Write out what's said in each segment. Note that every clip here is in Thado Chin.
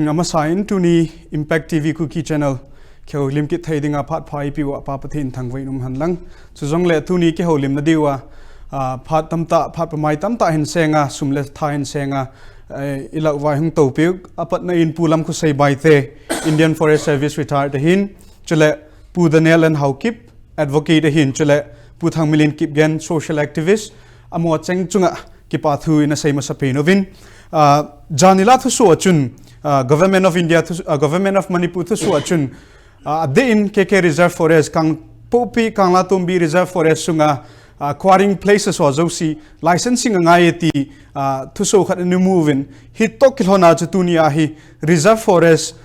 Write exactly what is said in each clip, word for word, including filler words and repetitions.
Amasan tuni Impact T V Kuki Channel kihoulim kit thei dinga phat pha eipeuva Pa Pathen thangvah in umhen lang. Chujongle tuni kihoulimna diuva, ah, phat tamtah, phat pamai tamtah hin senga, sum le tha hin senga, eh, ilah uva hung topiu, apatna in Pu Lamkhosei Baite, Indian Forest Service retired ahin, chule Pu Daniel N Haokip, advocate ahin, chule Pu Thangminlen Kipgen, social activist, amaho cheng chunga kipa thu ina sei masapen uvin. Ah, jan ila thusoh a chun, ah, Government of India thu, ah, Government of Manipur thusoh a chun, ah, adeh in K K Reserve Forest, Kangpokpi, Kanglatongbi Reserve Forest sunga, ah, quarrying places ho jouse, licensing angai ti, ah, thusoh khat ana mu uvin. Hitoh kilhonna chu tunia hi Reserve Forest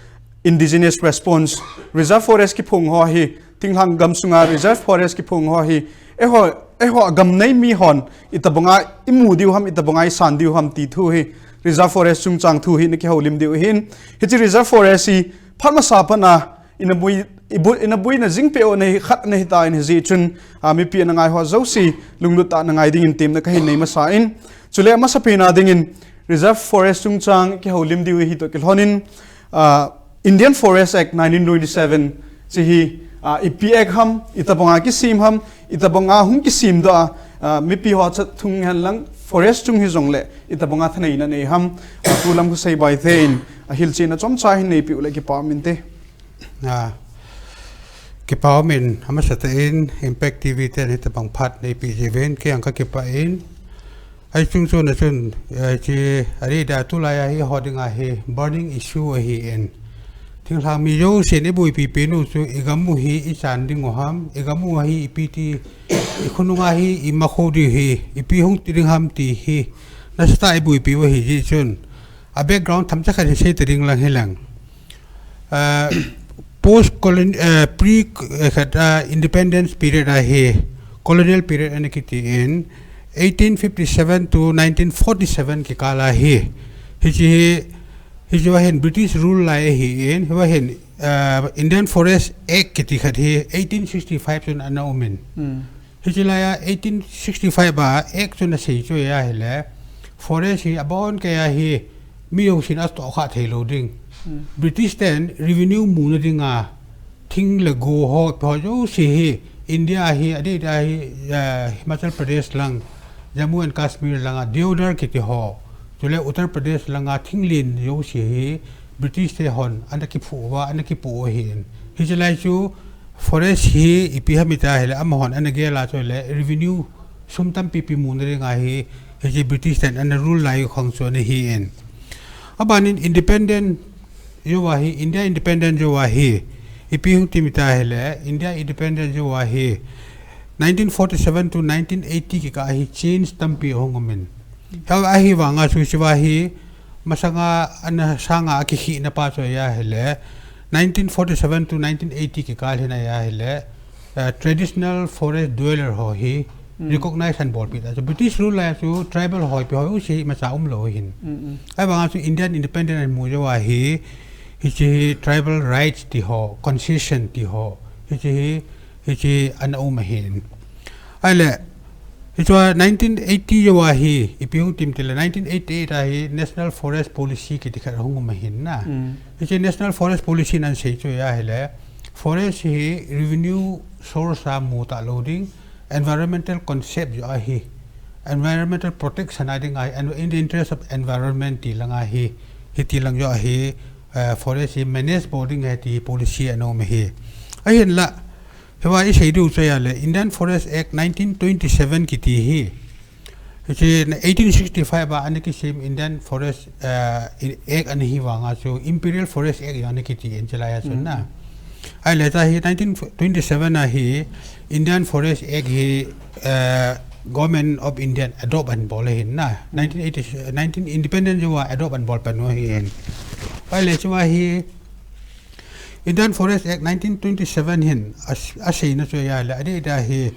Indigenous Response, Reserve Forest kiphong ho hi, thinglhang gamsunga Reserve Forest kiphong ho hi, eiho, eiho gam nei mihon, itobanga imu diu ham, itobanga isan diu ham ti thu hi, Reserve Forest chungchang thu hi, ana kihoulim diu ahin. Hiche Reserve Forest hi, phat masa pana, ina bui, ibu, ina buina jing peh u ana hi khat ana hitan hijeh chun, ah, mipi ana ngai ho jouse, lunglut tah a ana ngai dingin temna kahin nei masan. Chule amasapen a dingin, Reserve Forest chungchang kihoulim diu hitoh kilhonin, ah, Indian Forest Act nineteen twenty-seven, hiche hi, ah, ipi act ham, itobanga kisem ham, itobanga hung kisem doh a, ah, mipi ho chatthung hen lang, forest chung hijongle, itobanga thaneina nei ham, ah, Pu Lamkhosei Baite in, ah, hilchetna chomcha hin neipeh u le kipa um inte. Ah, kipa um in, amasatah in, Impact T V ten hitobang phat neipeh jeh uvin, kei jong kakipah in, Ahi chungchon a chun, eh, hiche, adeh a tulai a hi eiho dinga hi burning issue ahin. Thinglhang mi jousen iboipi pen u chu igam u hi ichan ding u ham, igam u hi ipi ti, ikhonung a hi imakho diu hi, ipi hung ti ding ham ti hi, nasatah a iboipi u ahi jeh chun. A background themcha khat hin sei ta ding lang hilang. Ah, post colon, ah, pre, ah, khat, ah, independence period ahi, colonial period ana kiti in, eighteen fifty-seven to nineteen forty-seven kikal ahi. Hiche hi, hiche va hin British rule lai ahin, hiva hin, ah, Indian Forest Act kiti khat hi eighteen sixty-five chun ana um in. Hmm. Hiche lai a eighteen sixty-five a Act chun asei chu ahile, forest hi abon kei a hi mi jousen atohkhah thei lou ding. Hmm. British ten revenue muna dinga thing le go ho, ho jouse hi India hi, adeh a hi, eh, Himachal Pradesh lang, Jammu and Kashmir langa Deodar kiti ho, chule Uttar Pradesh langa thing len jouse hi British te hon ana kiphuh uva, ana kipoh u ahin. Hiche lai chu forest hi ipi ham iti ahile, amahon ana gel a chu le revenue sum tampi pi muna dinga hi, hiche British ten ana rule lai u khang chu ana hi in. Abanin independent jouva hi, India independent jouva hi, ipi hung ti iti ahile, India independent jouva hi, nineteen forty-seven to nineteen eighty kikah a hi change tampi ahung um in. Hiche ahivanga chu hiche va hi, masanga ana sanga akikhehna pa chu ahile, nineteen forty-seven to nineteen eighty kikal hin ahile, eh, traditional forest dweller ho hi, Hmm. recognize ana bolpi ta. Chu British rule lai chu tribal ho ipi ho jouse imacha umlou ahin. Hmm, hmm. Ahivanga chu Indian independent ana mu jouva hi, hiche hi tribal rights ti ho, concession ti ho, hiche hi, hiche ana um ahin. Ahile, hiche a nineteen eighty jouva hi, ipi hung ti iti le, nineteen eighty-eight a hi National Forest Policy kiti khat ahung um ahin na. Hmm. Hiche National Forest Policy in ana sei chu ahile, forest hi revenue source a mu talou ding, environmental concept joh ahi, environmental protection a ding ahi, and in the interest of environment ti lang ahi, hiti lang joh ahi, eh, forest hi manage bol ding ahi ti policy ana um ahi. Ahinla, hiva isei diu chu ahile, Indian Forest Act nineteen twenty-seven kiti hi, hiche eighteen sixty-five a ana kisem Indian Forest, eh, Act ana hi vanga chu Imperial Forest Act jong ana kiti in hiche lai a chun na. Hmm. Ahile hiche hi nineteen twenty-seven a hi Indian Forest Act hi, eh, Government of India adopt ana bol ahin na. Nineteen eighty, nineteen independent jouva adopt ana bol pan u ahin. Ahile hiche va hi Indian Forest Act nineteen twenty-seven hin a, aseina chu ahile, adeh a hi,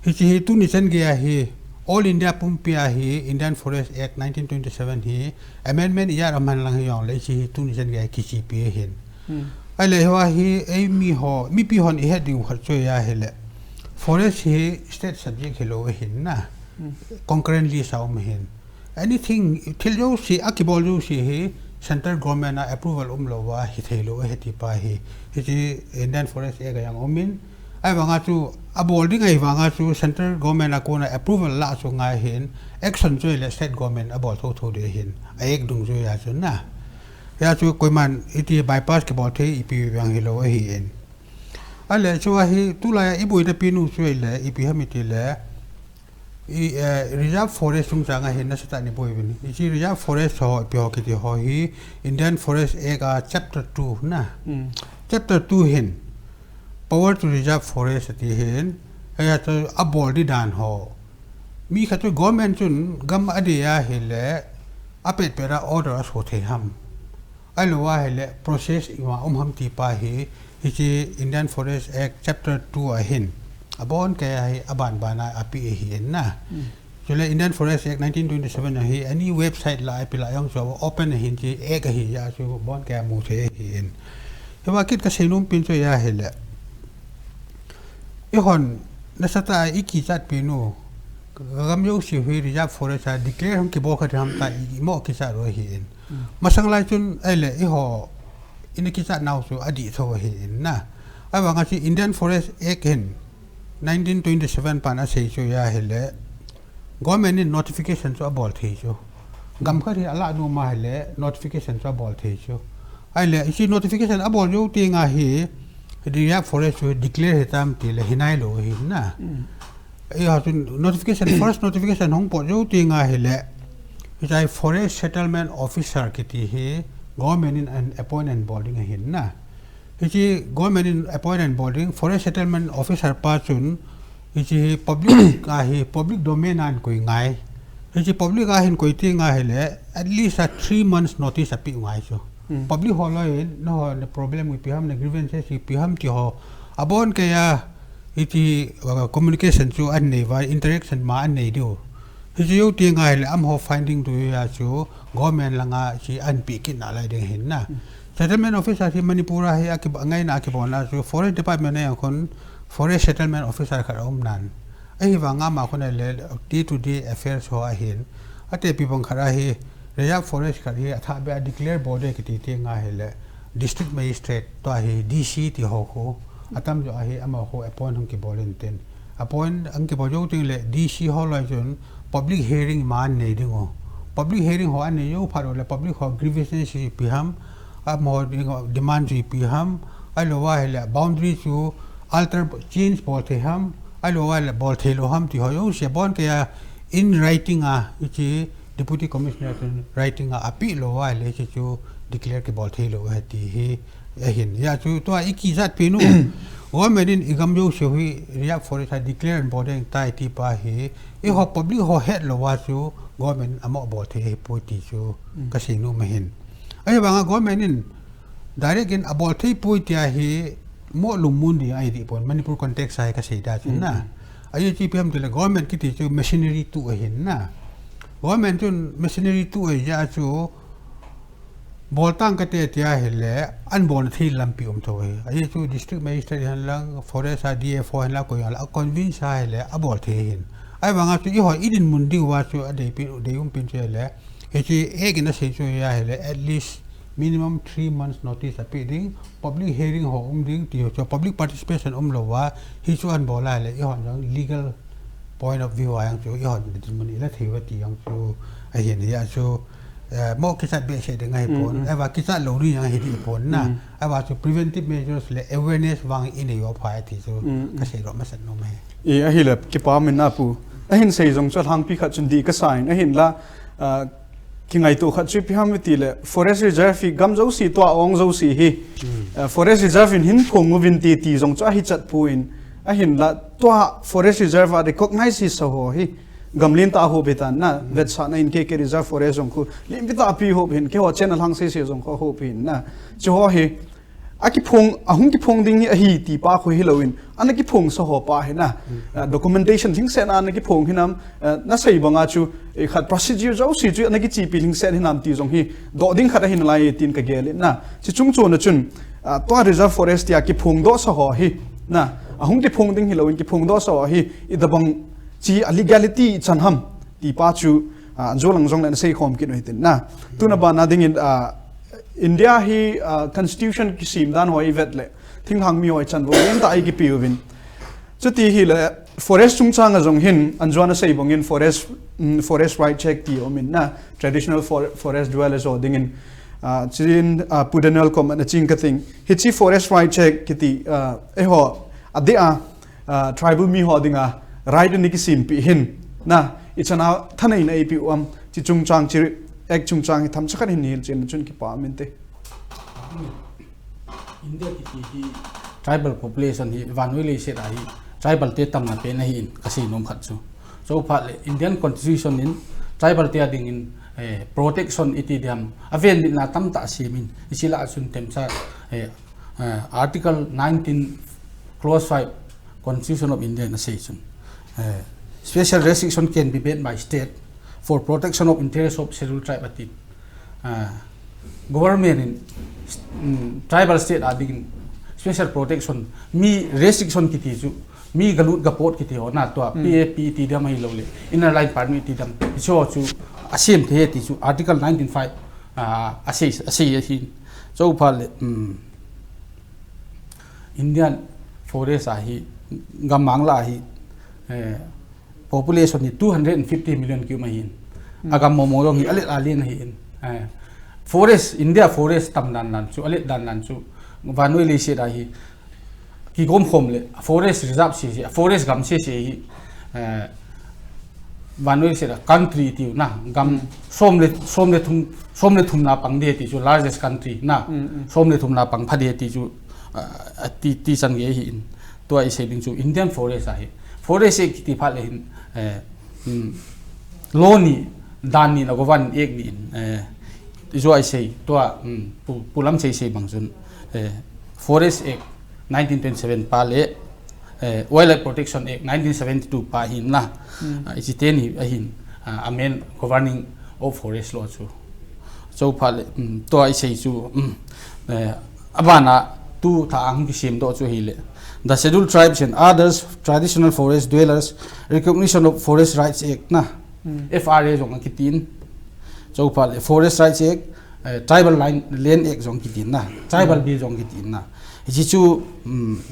hiche hi tuni chan gei a hi, All India pumpi a hi, Indian Forest Act nineteen twenty-seven hi, amendment ijat aman lang hijongle, hiche hi tuni chan gei a hi kichepi ahin. Hmm. Ahile hiva hi, eimi ho, mipi hon ihet diu khat chu ahile, forest hi state subject hilou ahin na, Hmm. concurrent list a um ahin. Anything, thil jouse, akibol jouse hi, central government a approval umlouva hithei lou ahi ti pa hi, hiche Indian Forest Act a jong umin, ahivanga chu abol ding ahivanga chu central government a kona approval la chu ngai ahin, action chu ahile state government abol thotho ding ahin, a act dungjuiya chu na. Hia chu koiman iti bypass kibol thei ipi vang hilou ahin. Ahile chu ahi, tulai a iboina pen u chu ahile ipi ham itile, i, eh, reserve forest chungchang a hin nasatah in iboi uvin. Hiche reserve forest ho, ipi ho kiti ho hi Indian Forest Act a chapter two na. Chapter two hin power to reserve forest ati hin, hia chu abol ding dan ho. Mi khat chu government chun gam adei ahile, apet pet a order aso thei ham, ahilouva ahile process ima um ham ti pa hi, hiche Indian Forest Act chapter two a hin abon keiya hi aban ban a apeh ahin na. Chule Indian Forest Act nineteen twenty-seven a hi any website lah a ipi lah a jong chu open ahin, hiche act ahi jeh a chu bon keiya mu thei ahin. Hiva kit kaseinom pen chu ahile, eihon nasatah a ikichat pen u, gam jouse hi reserve forest a declare hung kibol kha ding ham tia imo kichat u ahin. Masang lai chun ahile eiho ina kichat nau chu adih thou ahin na. Ahivanga chu Indian Forest Act hin nineteen twenty-seven pan asei chu ahile, government in notification chu abol thei chu. Gam khat hi alah nom ahile notification chu abol thei chu. Ahile hiche notification abol jou tenga hi reserve forest chu declare hitam tile hinailou ahin na. Eiho chu notification, first notification hung pot jou tenga ahile, hiche forest settlement officer kiti hi government in an appoint anbol ding ahin na. Hiche government in appoint anbol ding forest settlement officer pa chun, hiche hi public a hi, public domain a ahin koi ngai. Hiche public a ahin koi tenga ahile at least a three months notice apeh u ngai chu. Public ho loi in nangho na problem ipi ham, na grievances ipi ham ti ho abon keiya hiche, uh, communication chu anei uva, interaction ma anei diu. Hiche jou tenga ahile amaho finding tuja chu government langa chu ahin peh kit nalai ding ahin na. Settlement officer hi Manipur a hi akiba, ngaina akibolna chu forest department a jong khun forest settlement officer khat aum nan. Ahivanga ama khun ahile day to day affairs ho ahin, atepi bang khat a hi reserve forest khat hi athah beh a declare bol ding kiti tenga ahile district magistrate tua hi D C ti ho khu, atamjo a hi amaho khu appoint hung kibol intin. Appoint hung kibol jou tengle D C ho loi chun public hearing ima anei ding u. Public hearing ho anei jou phat ule public ho grievances ipi ham, amaho demand chu ipi ham, ahilouva ahile boundary chu alter, change bol thei ham, ahilouva ahile bol theilou ham ti ho jouse bon keiya in writing a, hiche Deputy Commissioner chun writing a apeh louva ahile hiche chu declare kibol theilou ahi ti hi ahin. Hia chu tua ikichat pen u, government in igam jouse hi reserve forest a declare anbol ding tai ti pa hi, eiho public ho hetlouva chu government in amo bol thei ahipoi ti chu kaseinom ahin. Ahivanga government in direct in abol thei poi tia hi mo lungmon ding ahi deh pon, Manipur context a hi kasei da chun na. Ajeh chu ipi ham tile government kiti chu machinery tool ahin na. Government chun machinery tool ahi jeh a chu bol tang kate tia ahile, abolna thei lampi um thou ahi. Ajeh chu district magistrate hihen lang, forest a D F O hihen lang, koi hihen lang, a convince a ahile abol thei ahin. Ahivanga chu eiho idinmun diuva chu adeipi, deium pen chu ahile, hiche act in asei chu ahile at least minimum three months notice apeh ding, public hearing ho um ding ti ho chu, public participation umlouva hichu anbol a ahile eihon jong legal point of view a jong chu eihon dinmun ila thei uve ti jong chu ahin. Hia chu, eh, mo kichat behseh ding ahipon, ahivang kichat lou ding jong ahi deh pon na. Ahivang chu preventive measures le awareness vang inei u aphai ti chu kaseidoh masat nom ahi. Ahile kipa min a pu, ahin sei jong chu alhangpi khat chun dih kasa in, ahinla, ah, kingaito khat chu ipi ham itile forest reserve hi gam jouse, tua ong jouse hi, ah, forest reserve in hin phong uvin ti, ti jong chu ahichat pon, ahinla tua forest reserve a recognize hisa ho hi gam lentah a hop hitan na, vetsahna in K K reserve forest jong khu lentah a pi hop hin, keiho chen alhang sese jong khu ahop hin na. Chuho hi akiphong, ahung kiphong ding hi ahi ti pa khu hilouvin, ana kiphongsa ho pa hi na, ah, documentation lhingset a ana kiphong hinam, ah, nasei banga chu, eh, khat procedure jouse chu ana kichepi lhingset hinam ti jong hi doh ding khat ahi nalai tin kagel in na. Chuche chungchon a chun, ah, tua reserve forest tia kiphongdohsa ho hi na, ahung kiphong ding hilouvin kiphongdohsa ho hi itobang chu a legality ichan ham ti pa chu, ah, jolang jongle nasei khom kit u hitin na. Tuna bana dingin, ah, India hi, ah, constitution kisem dan ho ivet le, thinglhang mi ho ichan vo, ven ta ikipe uvin. Chuti hile, forest chungchang a jong hin, anjuan asei bangin forest, mm, forest right check ti aumin na, traditional for-, forest dwellers ho dingin, ah, chin, ah, Pu Daniel kom ana ching kating. Hiche forest right check kiti, ah, eiho, adeh a, ah, tribal mi ho dinga, right ani kisempeh hin, na, ichan a thaneina eipeh u am, hiche chungchang, hiche act chungchang hi themcha khat hin hilchen chun kipa um inte. India kiti hi tribal population hi vannoi leiset a hi tribal te tamna pen ahin kasei nom khat chu. Chuphat le Indian Constitution in tribal te a dingin, eh, protection iti diam, avenbitna tamtah asemin, hiche lah a chun themcha, eh, eh, Article nineteen Clause five Constitution of India in asei chun, eh, special restriction can be made by state for protection of interest of scheduled tribe ati. Ah, government in, mm, tribal state a dingin special protection, mi restriction kiti chu, mi galut gapot kiti ho na tua, Hmm. P A P ti diam ahilou le, inner line permit ti diam, hiche ho chu asem thei ti chu Article nineteen five, ah, asei, asei ahin. Chuphat le, mm, Indian forest a hi, gammang lah a hi, eh, population hi two hundred and fifty million kium ahin. Hmm. Agam momo jong hi, alet alen ahin. Eh, forest, India forest tam dan dan chu, alet dan dan chu, vannoi leiset a hi, kigom khom le, forest reserve sese, forest gam sese hi, eh, vannoi leiset a country tiu na, gam Hmm. som le, som le thum, som le thum na pang ding ti chu largest country na, Hmm, hmm. Som le thum na pang pha ding ti chu, ah, ti, ti chan gei ahin. Tua isei ding chu Indian forest ahi. Forest act kiti phat le hin, eh, um, law ni, dan ni na govern act ni in, eh, ijua isei, tua, um, pu, pu Lamchei sei bang chun, eh, Forest Act nineteen twenty-seven pa le, eh, Wildlife Protection Act nineteen seventy-two pa hin la, Hmm. ah, hiche teni ahin, ah, a main governing of forest law chu. Chuphat le, um, tua isei chu, um, eh, abana tu tha ahung kisem doh chu hile. The Scheduled Tribes and Others Traditional Forest Dwellers Recognition of Forest Rights Act na. Hmm. F R A jong akitin. Chuphat le Forest Rights Act, eh, Tribal Line, Land Act jong kitin na. Tribal Hmm. Bill jong kitin na. Hiche chu, um,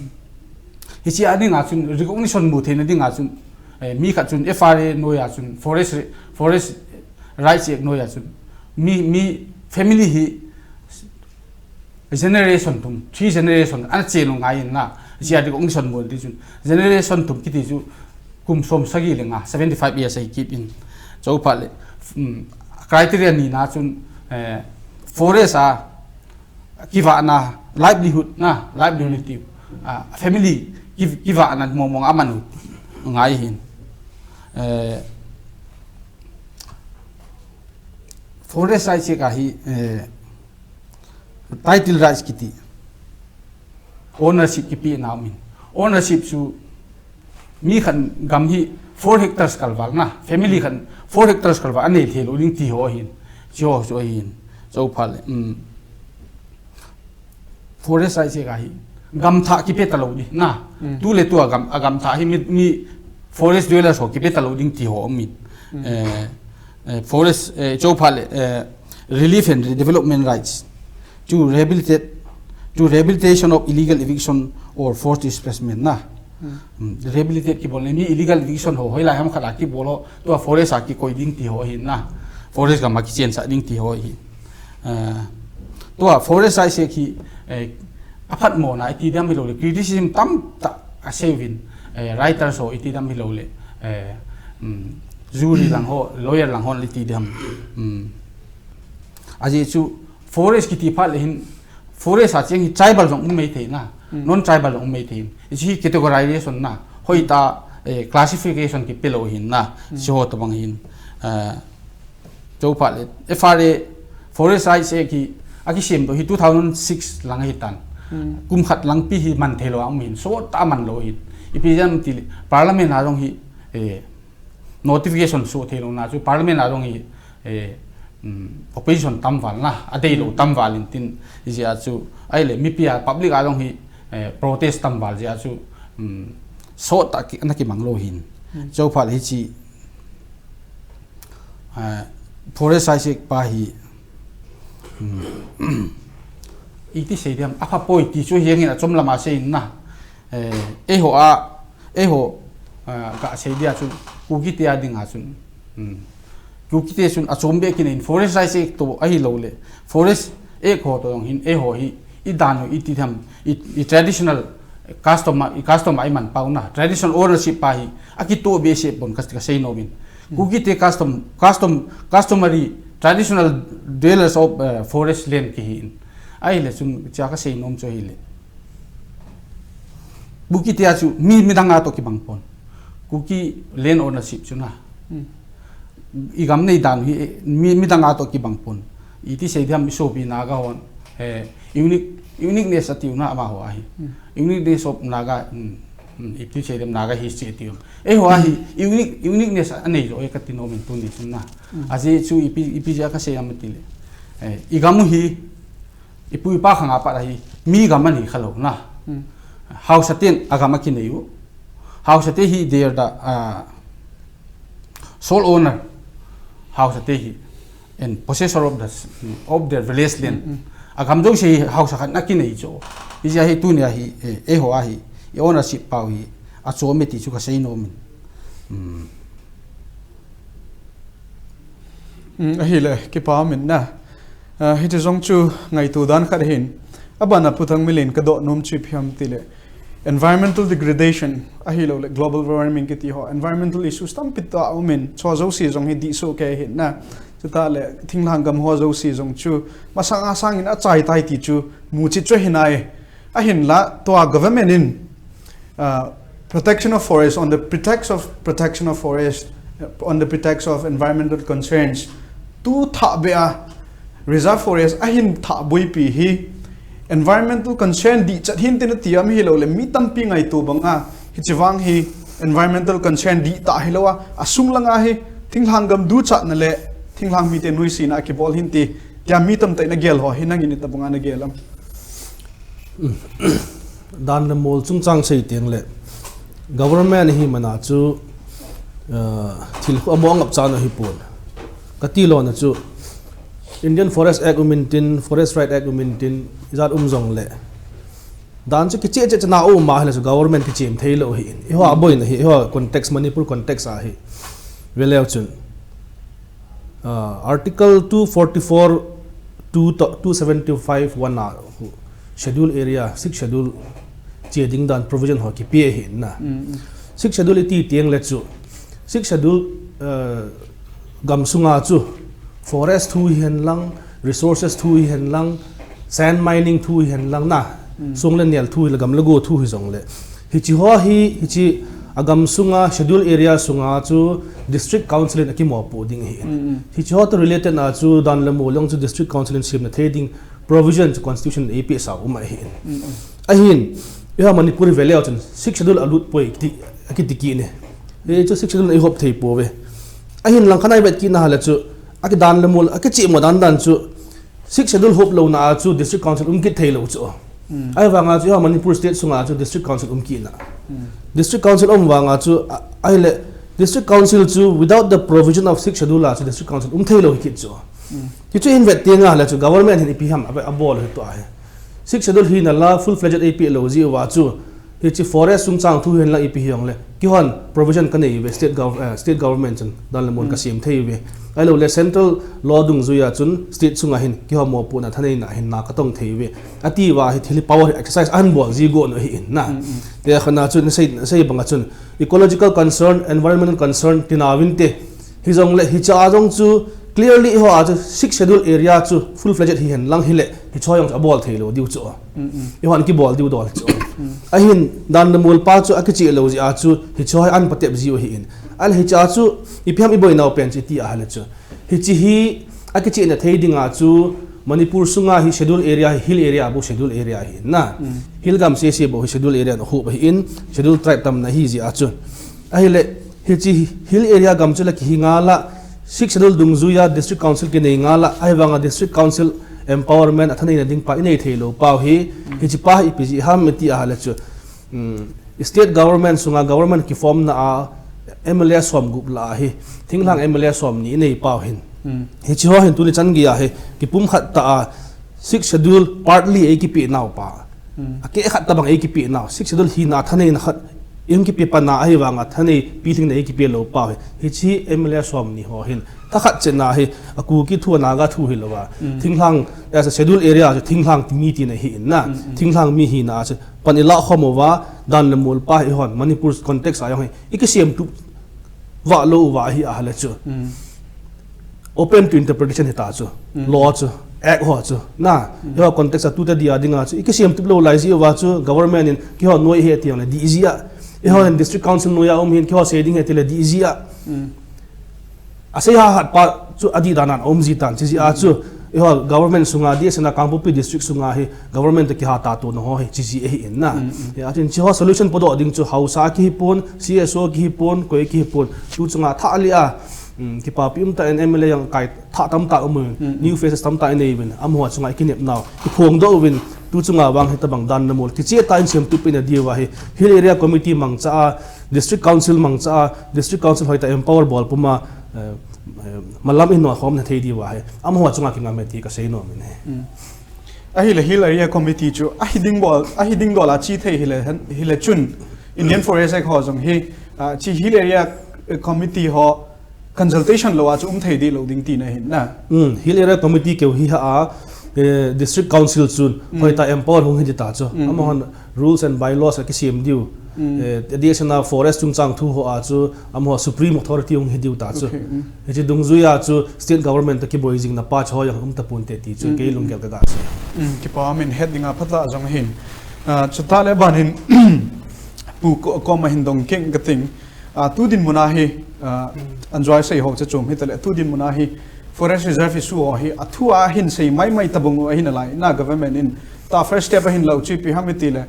hiche a dinga chun recognition mu theina dinga chun, eh, mi khat chun F R A noiya chun Forest, Forest Rights Act noiya chun mi, mi family hi generation thum, three generation ana cheng u ngai in na, hiche a recognition mu ti chun generation thum kiti chu kum som sagi le nga, seventy-five years ahi kit in. Chuphat le, um, criteria ni na chun, eh, forest a kivahna, livelihood na, livelihood ti, ah, family ki, kivahna mong mong aman u ngai hin. Eh, Forest rights act a hi, eh, title rights kiti. Ownership kipehna aumin. Ownership chu mi khat gam hi four hectares kalval na, family khat four hectares kalval anei thei lou ding ti ho ahin. Hiche ho chu ahin. Chuphat le, um, Forest rights act a hi gam thah kipe talou ding na. Mm. Tu le tu a gam, a gam thah hi mi, mi forest dwellers ho kipe talou ding ti ho aumin. Mm. Eh, eh, forest, eh, chuphat le, eh, relief and redevelopment rights to rehabilitate, to rehabilitation of illegal eviction or forced displacement na. Mm. Mm, rehabilitate kibol le mi illegal eviction ho, hoilai ham khat a kibol ho, tua forest a kikoi ding ti ho ahin na. Forest gam a kichensah ding ti ho ahin. Eh, tua forest rights act hi, eh, aphatmona iti dam hilou le, criticism tamtah asei uvin, eh, writers ho iti dam hilou le, eh, um, jury lang ho, lawyer lang ho iti dam. Um, ajeh chu forest kiti phat le hin, forest a cheng hi tribal jong um mai thei na, Hmm. non-tribal jong um mai thei. Hiche hi categorization na, hoitah, eh, classification kipe lou hin na, Hmm. hiche ho tobang hin, eh, Chuphat le, F R A, Forest Rights Act hi, akisem toh hi two thousand six lang ahitan. Hmm. Kum khat lang pi hi man thei lou a um hin, sot tah a man lou hin. Ipi jeh ham itile, Parliament a jong hi, eh, notification soh thei lou na chu, Parliament a jong hi, eh, um, opposition tam val na, adei lou Hmm. tam val in tin, hijeh a chu, ahile, mipi a, public a jong hi, eh, protest tam val jeh a chu, um, sot tah a ki, ana kimang lou hin. Hmm. Chuphat le hiche, Ah, Forest Rights Act pa hi, Iti sei diam, apha poi ti chu hiangin achom lama sei in na. Eh, eiho a, eiho, ah, ka sei dia chu Kuki te a dinga chun. Hmm. Kuki te chun achom be kin in Forest Rights Act to ahi lo le. Forest Act ho to dong hin eiho hi i dan u iti tham i, i traditional custom a, i custom a i man pau na. Traditional ownership pa hi akito be se pon ka, ka sei nom in. Kuki te custom, custom, customary traditional dwellers of, uh, forest land kihi in. Ahile chun cha ka sei nom chu ahile. Kuki te a chu mi, midang a to kibang pon. Kuki land ownership chu na. Hmm. I gam nei dan hi, mi, midang a to kibang pon. Iti sei diam i sopi Naga hon. He, unique, uniqueness atiu na amaho ahi. Hmm. Uniqueness of Naga, hmm, hmm, iti sei diam Naga history atiu. Eiho ahi, unique, uniqueness anei jo e ka ti nom in tuni chun na. Hmm. Ajeh chu ipi, ipi jeh a ka sei am ti le. Eh, i gam u hi, i pu i pa khang a pat ahi, mi gam ani kha lo na. Hmm. Hausa ten a gam a kinei u. Hausa te hi they are the, ah, sole owner. Hausa te hi and possessor of the, of their village land. Mm, mm. A gam jouse hi Hausa khat na kinei chu. Hijeh a hi tuni a hi, eh, eiho a hi, i ownership pau hi, achom e ti chu ka sei nom in. Mm. Mm, ahile, kipa min na. Ah, hiti jong chu ngaito dan khat hin. Abana Pu Thangminlen ka doh nom chu ipi ham ti le. Environmental degradation, ahilou le global warming kiti ho. Environmental issues tampi tah um in, chua jouse jong hi dih soh kei hin na. Chutah le, thinglhang gam ho jouse jong chu, masang a sangin achai tai ti chu, muchit chu ahi nai. Ahinla, tua government in, uh, protection of forest on the pretext of protection of forest, uh, on the pretext of environmental concerns. Tu thah be a reserve forest ahin thah boipi hi environmental concern dih chat hin tin ati am hilou le mi tampi ngaito bang a hichi vang hi environmental concern dih tah hilou a, asung langa hi thinglhang gam duchatna le thinglhang mite nuisatna kibol hin ti tia mi tamtah in agel ho hi nangin itobang a nagel am? Dan le mol chungchang sei teng le government hi mana chu, uh, thil khu amo ngap chan ahi pon. Ka ti lona chu Indian Forest Act um in tin, Forest Right Act um in tin, ijat um jong le. Dan chu kiche che chana um ma hile chu government kichem thei lo hi in. Eiho a boina hi, eiho context Manipur context a hi. Veleu chun. Uh, Article two forty-four, two to, two seventy-five one a, Schedule Area, Sixth Schedule che ding dan provision ho kipe ahi na. Mm, mm. Sixth Schedule iti teng le chu, Sixth Schedule, uh, gam sunga chu forest thu hihen lang, resources thu hihen lang, sand mining thu hihen lang na, mm, song le nel thu hi le gam le go thu hi jong le. Hichi ho hi, hichi a gam sunga, schedule area sunga chu district council in akimopo ding ahi. Mm, mm. Hichi ho to related na chu dan le mol jong chu district council in semna thei ding provision chu constitution in eipeh sa um ahi. Mm, mm. Ahin, eiho Manipur veleu chun sixth schedule alut poi kiti, akiti kit ne. Hichu sixth schedule in eihop thei pouve. Ahin lang khat a ivet kit na hile chu, akidan le mol, akicheh mo dan dan chu, Sixth Schedule hop louna a chu District Council um kit thei lou chu. Mm. Ahivanga chu eiho Manipur State sunga chu District Council um kit na. Mm. District Council um vanga chu, a, ahile District Council chu without the provision of Sixth Schedule a chu District Council um thei lou hi kit chu. Mm. Hichu ihin vet teng le chu government hin ipi ham a, abol hi tua hi. Sixth Schedule hi nala full fledged eipeh lou jeh uva chu Hichi forest chungchang thu hihen lang ipi hijongle, keihon provision kanei uve state gov-, eh, state government chun dan le mol kasem thei uve. Ahilou le central law dungjuia chun state sunga hin keiho mopohna thaneina hin na katong thei uve. Ati uva hi thil hi power hi exercise ahin bol ji gon u ahi in na. Mm, mm. Tia khat na chun sei, sei banga chun ecological concern, environmental concern tina uvinte. Hijongle hicha jong chu clearly eiho a chu Sixth Schedule area chu full fledged hihen lang hile hicho jong chu abol thei lou diu chu. Mm, mm. Eihon kibol diu dol chu. Mm. Ahin dan le mol pa chu akicheh lou jeh a chu hicho hi ahin patep jiu ahi in. Ahile hicha chu ipi ham iboinau pen chu iti ahile chu. Hichi hi akichehna thei dinga chu Manipur sunga hi schedule area hi hill area bou schedule area ahi na. Mm. Hill gam sese bou hi schedule area in ahup ahi in schedule tribe tamna ahi jeh a chu. Ahile Hichi hill area gam chu la kihi ngal a, Sixth Schedule dungjuia District Council kinei ngal a, ahivanga District Council empowerment athaneina ding pa inei thei lou pau hi, hichi pa hi ipi jeh ham iti ahile chu, um, state government sunga government kiform na a M L A som gup la ahi, thinglhang M L A som ni inei pau hin. Hichi ho hin tuni chan gei a hi kipumkhat tah a Sixth Schedule partly eikipeh nau pa, akeh khat tabang eikipeh nau, Sixth Schedule hina thaneina khat eikipeh pan a, ahivanga thanei pilhingna eikipeh lou pa hi. Hichi M L A somni ho hin thakhat chenna hi, a Kuki thu, a Naga thu hilou a, thinglhang, as a Schedule area chu thinglhang mi tina hi in na, thinglhang mi hina a chu pan ilah khom uva, dan le mol pa hi hon Manipur context a jong hi ikisem tup vah lou uva hi ahile chu open to interpretation hita chu, law chu, act ho chu na, eiho context a tuta dia dinga chu ikisem tup lou lai jeh uva chu government in keiho noi hi ati jongle dih ji a, eiho in district council noi a um hin keiho sei ding hi atile dih ji a, asei hahat pa chu adih dan a um ji tan, chi jeh a chu eiho government sunga, D S N a Kangpokpi district sunga hi government toh kiha ta tona ho hi chi ji ahi in na. Atin chi ho solution podoh ding chu haosa kihi pon, C S O kihi pon, koi kihi pon, tu chunga thah lih a, kipapi umtah in M L A jong kai thah tamtah um uvin, new faces tamtah inei uvin, amaho chunga ikinep nau iphongdoh uvin, tu chunga vang hitabang dan le mol kicheh tah in semtup ina diu ahi. Hill Area Committee mangcha a, District Council mangcha a, District Council hoitah empower bol puma, malam in nokhom na thei diu ahi. Amaho chunga kingam e ti kasei nom in ahi. Ahile Hill Area Committee chu ahi ding bol, ahi ding dol a chi thei hile, hile chun Indian Forest Act ho jong hi, chi Hill Area Committee ho consultation lou a chu um thei deh lou ding tina ahin na. Hill Area Committee keu hi ha a, District Council chun hoitah empower hung hi ding ta chu, amahon rules and bylaws akisem diu, D S N a forest chungchang thu ho a chu amaho supreme authority hung hi diu ta chu. Hiche dungjui a chu state government toh kiboi jingna pa chu ho jong um taponte ti chu kei lunggel kaga sei. Kipa min het dinga phatah jong hin, chutah le ban hin Pu koma hin dong keng kating. Tu dinmun a hi, anjoi sei ho chu chom hitale, tu dinmun a hi forest reserve issue ho hi athu a hin sei maimai tabang u ahi nalai na, government in ta first step ahin lau chu ipi ham itile,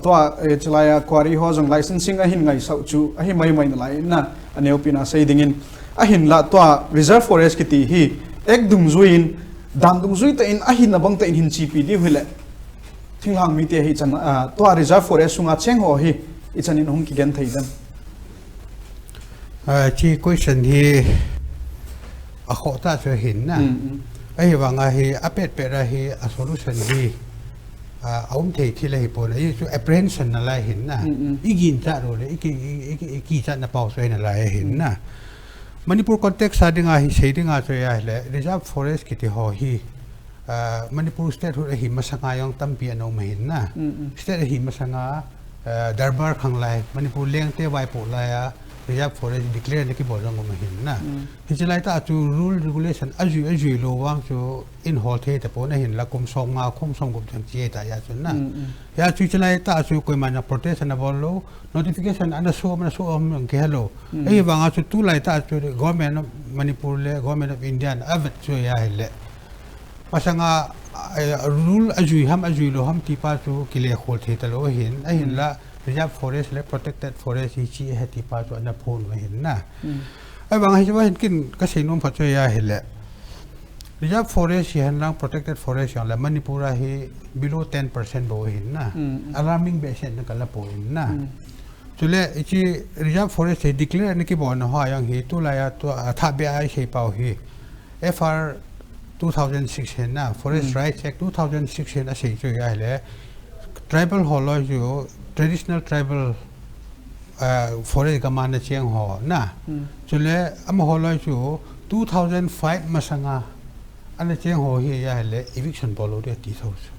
tua chulai a quarry ho jong licensing ahin ngaisah u chu ahi maimai nalai na, aneopen a sei dingin, ahinla tua reserve forest kiti hi act dungjui in, dan dungjui tah in, ahina bang tah in hin chepi diu hile thinglhang mite hi ichan, tua reserve forest sunga cheng ho hi ichan in hung kigenthei dem? Hiche question hi akhoh tah chu ahin na. Ahivanga hi apetpet a hi a solution hi aum thei thil ahipon, hichu apprehension nalai ahin na. Iginchat lou le, ikichatna pau chu ahi nalai ahin na. Manipur context a dinga hi sei dinga chu ahile reserve forest kiti ho hi Manipur statehood ahi masanga jong tampi ana um ahin na. State ahi masanga Durbar khanglai, Manipur lengte vaipoh lai a reserve forest declare na kibol jong um ahin na. Hiche laitah chu rule regulation ajui ajui lou vang chu in hol thei tapon, ahinla kum somnga, kum somgup jong che tah a chun na. Hia chu hiche laitah chu koiman a protest ana bol lou, notification ana som, ana som jong kihe lou. Ahivanga chu tulaitah chu Government of Manipur le Government of India in avet chu ahile masanga rule ajui ham ajui lou ham tipa chu kilekhol thei talou ahin, ahinla reserve forest le protected forest hiche ahi tipa chu ana phon u ahin na. Ahivang hiche va hin kin kasei nom phat chu ahile reserve forest hihen lang protected forest hihen lang Manipur a hi below ten percent bou ahin na. Alarming behseh na kala poi in na. Chule hiche reserve forest hi declare na kibolna ho jong hi tulai a tua athah beh a isei pau hi F R two thousand six hin na, Forest Rights Act two thousand six hin asei chu ahile tribal ho loi chu traditional tribal forest gam a ana cheng ho na. Chule amaho loi chu two thousand five masanga ana cheng ho hi ahile eviction bol lou ding ati thou chu.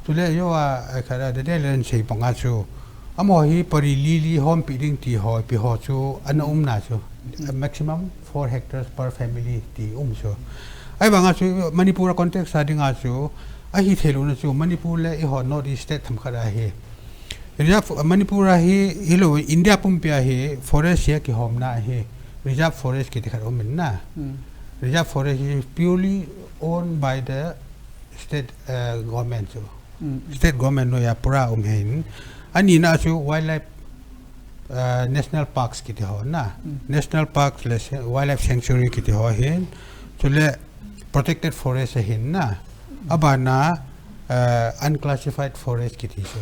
Chule joa, a, khat a, the Daniel in sei banga chu amaho hi pari li li hompi ding ti ho, ipi ho chu ana umna chu, a maximum four hectares per family ti um chu. Ahivanga chu Manipur a context a dinga chu ahi theilouna chu Manipur le eiho North East state themkhat a hi reserve, Manipur a hi hilou India pumpi a hi forest hi akihomna hi reserve forest kiti khat um in na. Reserve forest is purely owned by the state government chu. State government noiya pura um ahin. Anina chu wildlife, national parks kiti ho na. National parks le wildlife sanctuary kiti ho ahin. Chule protected forest ahin na. Abana unclassified forest kiti chu.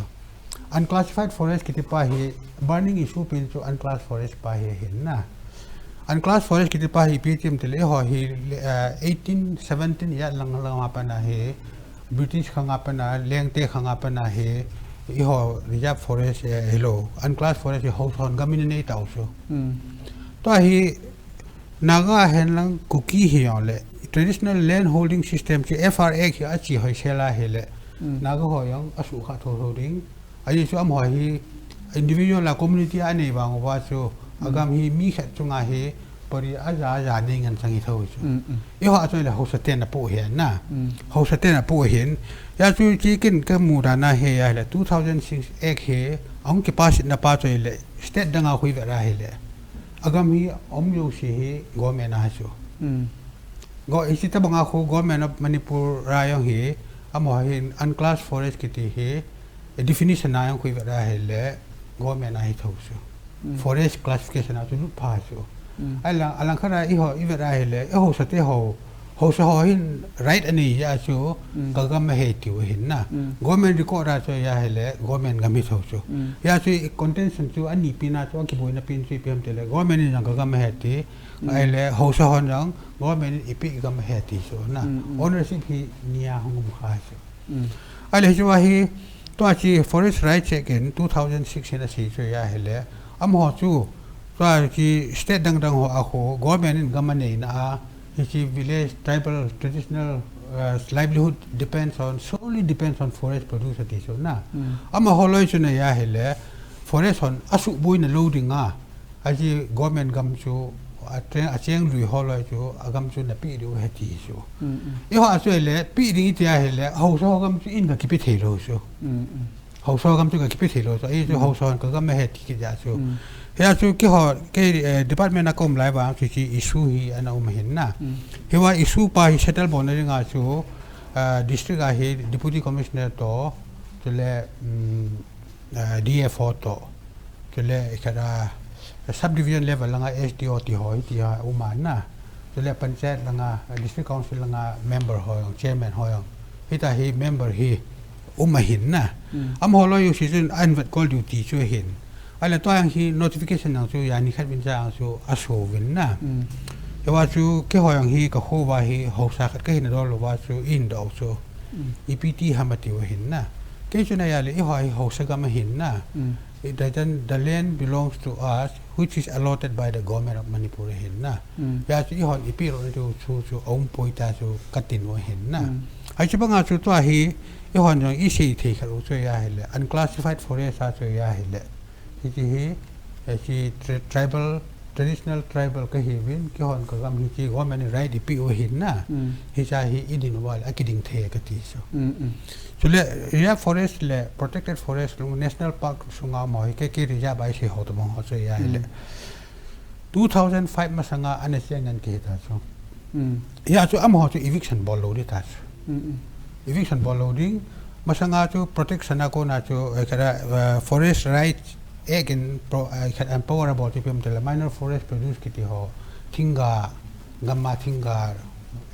Unclassified forest kiti pa hi burning issue pen chu unclass forest pa hi ahin na. Unclassed forest kiti pa hi ipi ti em tile, eiho hi, eh, eighteen seventeen a lang lang a pat a hi, British khang a pat a, Lengte khang a pat a hi, eiho reserve forest, eh, hilou, unclassed forest hi haosa hon gam in anei tau chu. Hmm. Tua hi Naga hen lang Kuki hijongle, traditional land holding system chu F R A hi achi hoi sel a hile, Hmm. Naga ho jong asuhkhah thotho ding. Ajeh chu amaho hi individual a community a anei vang uva chu, Hmm. agam hi mi khat chunga hi pari aja aja nei ngen chang hi tho chu. Hmm, hmm. Eiho a chu le haosa ten apoh hi na. Hmm. Haosa ten apoh hin. Hijeh chun hiche kin kamu dan a hi ahile two thousand six Act hi ahung kipass na pa chu le state dang a khu ivet a hile, agam hi aum jouse hi government a chu. Hmm. Go, hiche tobang a khu Government of Manipur a jong hi, amaho hin unclassed forest kiti hi, eh, definition a jong khu ivet a hile, government a hi tho chu. Hmm. Forest classification a chu lut pha chu. Hmm. Alang, alang khat a eiho ivet a hile, eh, haosa te ho, haosa ho hin right anei a chu, Hmm. kagam ahi tiu ahin na. Hmm. Government record a chu ahile, government gam hi tho chu. Hmm. Hijeh chun contention chu ani pen a chu, akiboina pen chu ipi ham tile, government in jong kagam ahi ti, Hmm. ahile, haosa hon jong, government in eipeh gam ahi ti chu na. Hmm, hmm. Ownership hi ni a hung um kha chu. Hmm. Ahile, hiche a hi, tua hiche Forest Rights Act in two thousand six in asei chu ahile, amaho chu, tua hiche state dang dang ho a khu, government in gam aneina a, hiche village, tribal, traditional, uh, livelihood depends on, solely depends on forest produce ati chu na. Hmm. Amaho loi chu na ahile, forest hon asuhboina lou ding a, hiche government gam chu, a cheng, acheng lui ho loi chu, agam chu napeh diu ahi ti chu. Hmm, hmm. Eiho a chu le, peh ding iti ahile, haosa ho gam chu in kakipe thei lou chu. Hmm, hmm. Haosa ho gam chu kakipe thei lou chu. Ajeh chu Hmm. haosa hon kagam ahi ti kit jeh chu. Hmm. Hijeh chun keiho, kei, eh, department a kaum lai vang chu hiche issue hi ana um ahin na. Hmm. Hiche issue pa hi settle bolna dinga chu, ah, district a hi Deputy Commissioner toh, chule, um, ah, D F O toh, chule, khat a, subdivision level langa S D O ti ho, hiti ho um ahi na. Chule panchayat langa, district council langa member ho jong, chairman ho jong. Hitia hi member hi um ahin na. Hmm. Amaho loi jouse chun ahin vetkol diu ti chu ahin. Ahile tua jong hi notification jong chu, jani khat uvin cha jong chu aso uvin na. Hmm. Hiche a chu keiho jong hi kakho uva hi haosa khat kahin dol uva chu, eihin doh u chu. Hmm. Ipi ti ham atiu ahin na. Kei chun ahile eiho hi haosa gam ahin na. Hmm. It doesn't, the land belongs to us, which is allotted by the Government of Manipur ahin na. Hmm. Hijeh chun eihon ipeh lou nadiu chu, chu aum poi tia chu katin u ahin na. Hmm. Hiche banga chu tua hi, eihon jong isei thei khat u chu ahile, unclassified forest a chu ahile, hiche hi, eh, hiche tri-, tribal, traditional tribal kahiuvin, keihon kagam hi hiche government in right eipeh u ahin na. Hmm. Hiche a hi idin uva le akiding thei kati chu. Hmm, hmm. Chule, reserve forest le protected forest, national park sunga mo hi kei, kei reserve a isei ho tobang ho chu ahile. Hmm. Two thousand five masanga ana cheng ngen kahi ta chu. Hmm. Hijeh chun amaho chu eviction bol lou ding ta chu. Hmm, hmm. Eviction bol lou ding. Masanga chu protection a kona chu, eh, khat a, eh, Forest Rights Act in pro-, eh, khat a empower abol chu ipi ham tile, minor forest produce kiti ho, thingga, gam a thingga,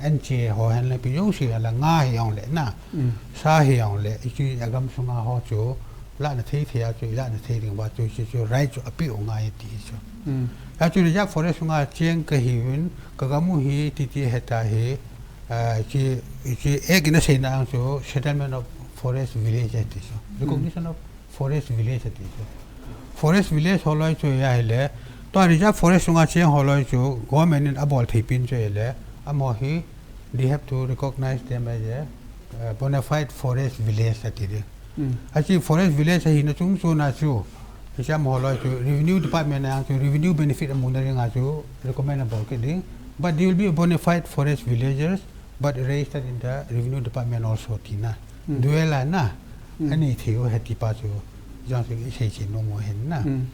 anche ho hen le ipi jouse a la nga hijongle na. Hmm. Sa hijongle, hiche agam sunga ho chu, lahna thei thei a chu, ilahna thei ding uva chu, hiche chu right chu apeh u ngai ati chu. Hmm. Hijeh chun reserve forest sunga cheng kahiuvin, kagam u hi titi heta hi, ah, hiche, hiche Act in aseina a chu settlement of forest village ati chu. Hmm. Recognition of forest village ati chu. Forest village ho loi chu ahile, tua reserve forest sunga cheng ho loi chu government in abol thei pen chu ahile, amaho hi, they have to recognize them as a, uh, bona fide forest village ati ding. Hmm. Hiche forest village ahina chung chuna chu, hiche amaho loi chu revenue department a jong chu revenue benefit amuna dinga chu recommend abol kit ding. But they will be bona fide forest villagers, but registered in the revenue department also tina. Hmm. Duela na, Hmm. anei thei u ahi ti pa chu, jong chu isei chen nom u ahin na. Hmm.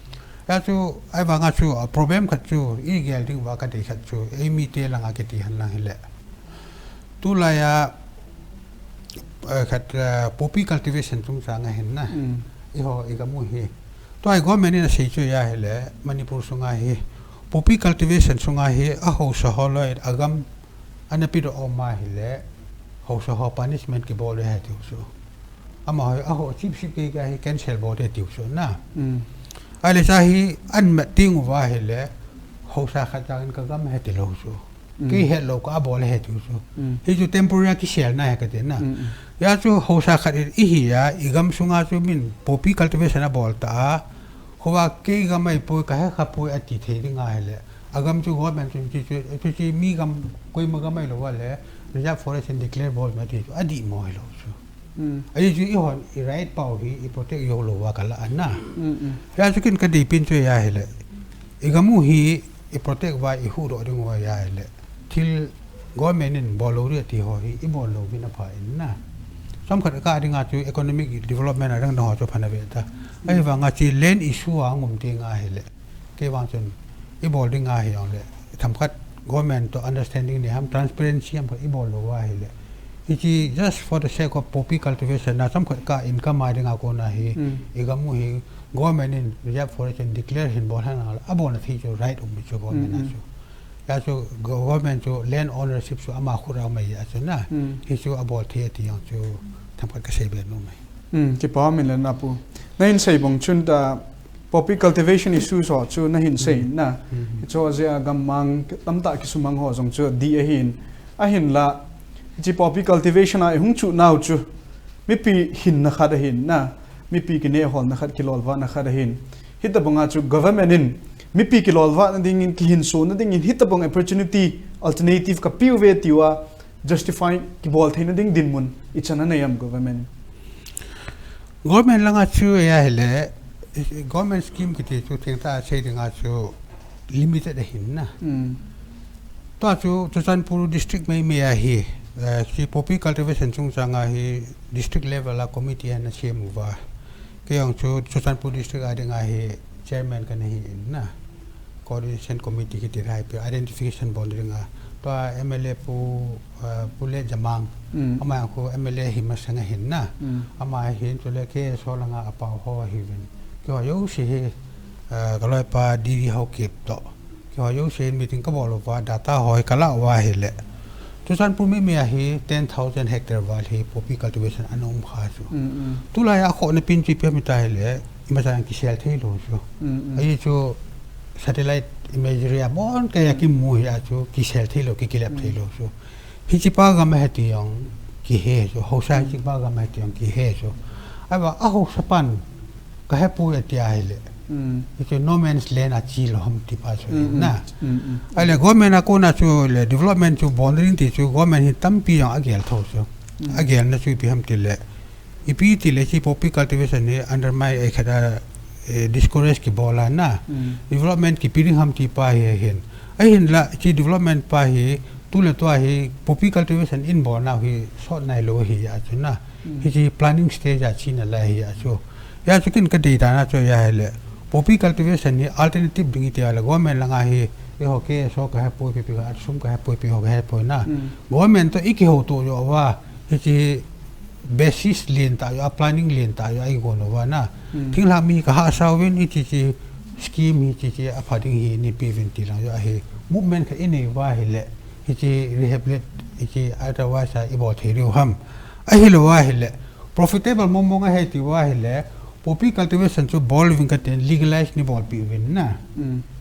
Hijeh chun, ahivanga chu, a problem khat chu, igel ding uva kadei khat chu, eimite langa kiti hen lang hile. Tulai a, eh, khat, eh, poppy cultivation chungchang ahin na. Hmm. Eiho, igam u hi. Tua hi government in asei chu ahile, Manipur sunga hi. Poppy cultivation sunga hi, ahaosa ho loi, agam, ana pedoh um ahile, haosa ho punishment kibol ding ahi tiu chu. Amaho, aho, chip chip kei ka hi cancel bol ding tiu chu na. Hmm. Ahile cha hi, ahin mat teng uva ahile, haosa khat jangin ka gam ahi tilou chu. Kei hetlou ka abol ahi tiu chu. Hichu temporary a kiselna ahi kati na. Hijeh chu haosa khat i, ihi a, i gam sunga chu min poppy cultivation abol ta a. Khoa kei gam ahipoi, ka hekha poi ati thei ding ahile, a gam chu government chun chi chu, chu chi mi gam, koima gam ahilou vale, reserve forest in declare bol ma ti chu adih mo hilou chu. Ahi chu eihon i right pau hi i protect jou lou va ka la ana. Hijeh chu ken ka deipen chu ahile, i gam u hi i protect va i huhdoh ding uva ahile, thil government in bol lou ding ati ho hi i bol lou vin apha in na. Chomkhat ka dinga chu economic development a dang dang ho chu pha na ve ta. Ahivanga chi land issue a ngum ding ahile, kei vang chun i bol ding ahi jongle, themkhat government to understanding nei ham, transparency ham khat i bol lou ahile, hichi just for the sake of poppy cultivation na, chomkhat ka income a dinga kona hi, i gam u hi government in reserve forest in declare hin bol hana, abolna thei chu right um chu government a chu. Hijeh chu go-, government chu land ownership chu ama khut a um ahi a chu na. Hichu abol thei ati jong chu themkhat ka seibe nom e. Kipa min le na pu. Na hin sei bang chun ta poppy cultivation issue ho chu na hin sei na. Hichu jeh a gammang tamtah kisumang ho jong chu dih ahin. Ahinla, hichi poppy cultivation a i hung chu nau chu mipi hinna khat ahin na. Mipi kinehholna khat, kilolvahna khat ahin. Hitabanga chu government in mipi kilolvahna dingin, kihinsona dingin, hitabang opportunity, alternative ka peuve tia justify kibol theina ding dinmun ichan anei am government in? Government langa chu ahile, government scheme kiti chu thengtah a sei dinga chu limited ahin na. Tua chu Churachandpur district meimei a hi, eh, hichi poppy cultivation chungchang a hi district level a committee ana sem uva. Kei jong chu Churachandpur district a dinga hi chairman kana hi in na. Coordination committee kiti lai pi identification bol dinga. Tua M L A pu, eh, Pu Letjamang. Ama jong khu M L A hi masang ahin na. Ama hin chule K S O langa apao ho ahiuvin. Keiho jouse hi, eh, ka loipa D D Haokip to. Keiho jouse hin meeting ka bol uva, data ho hi ka la uva ahile, Churachandpur meimei a hi ten thousand hectare val hi poppy cultivation ana um kha chu. Tulai a khohna pen chu ipi ham iti ahile, imacha jong kisel thei lou chu. Ahi chu satellite imagery a bon kei a kimu hi a chu kisel thei lou, ki, kilep thei lou chu. Hichi pa gam ahi ti jong kihe chu, haosa hichi pa gam ahi ti jong kihe chu. Ahivang a haosa pan ka hepoi ati ahile, hichu no man's land a chi lou ham ti pa chu na. Ahile government a kona chu le development chu bol ding ti chu government hi tampi jong agel tho chu. Agelna chu ipi ham tile, ipi tile hichi poppy cultivation hi undermine, eh, khat a, eh, discourage kibol a na. Development kipe ding ham ti pa hi ahin. Ahinla hichi development pa hi tuletua hi poppy cultivation in bol nau hi sot nailou ahi a chu na. Hichi planning stage a chena lai ahi a chu. Hijeh chu ken ka dei dan a chu ahile, poppy cultivation hi alternative ding iti ahile, government langa hi, eiho K S O ka hepoi, ipi ipi ka, sum ka hepoi, ipi ho ka hepoi na. Government to i kihouto jou uva, hichi basis lentah jou a, planning lentah jou a i gon uva na. Thinglhang mi ka hahsa uvin, hichi chi scheme hichi chi apha ding hi nei peuvin ti lang jou ahi. Movement khat i nei uva ahile, hichi rehabilitate, hichi otherwise a i bol thei diu ham. Ahilou ahile, profitable mong mong ahi ti uva ahile, poppy cultivation chu bol uvin katin, legalize nei bolpeh uvin na.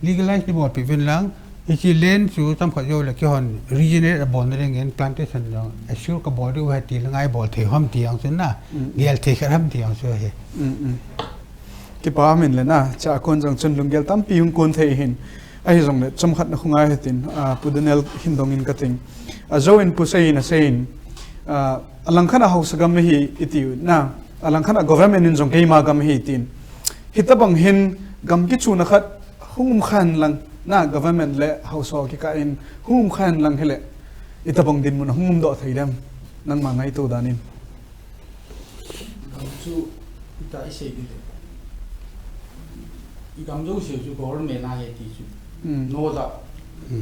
Legalize nei bolpeh uvin lang, hichi land chu chomkhat joule keihon regenerate abolna dingin plantation jong assure ka bol diu ahi ti langa i bol thei u ham ti jong chu na. Gel thei khat ham ti jong chu ahi. Kipa min le na, cha kon jong chun lunggel tampi hung kon thei hin. Ahijongle chomkhat na khungai hitin, ah, Pu Daniel hin dongin kating. Ajou in Pu Sei in asei in, ah, alangkhat a haosa gam ahi iti u na, alangkhat a government in jong keima gam ahi tin. Hitabang hin gam kichuna khat hung um khan lang na, government le haosa kikah in hung um khan lang hile, itabang dinmun a hung umdoh thei dem, nangma ngaito dan in? Gam chu, ita i sei ding le, i gam jouse chu government a ahi ti chu. No doubt.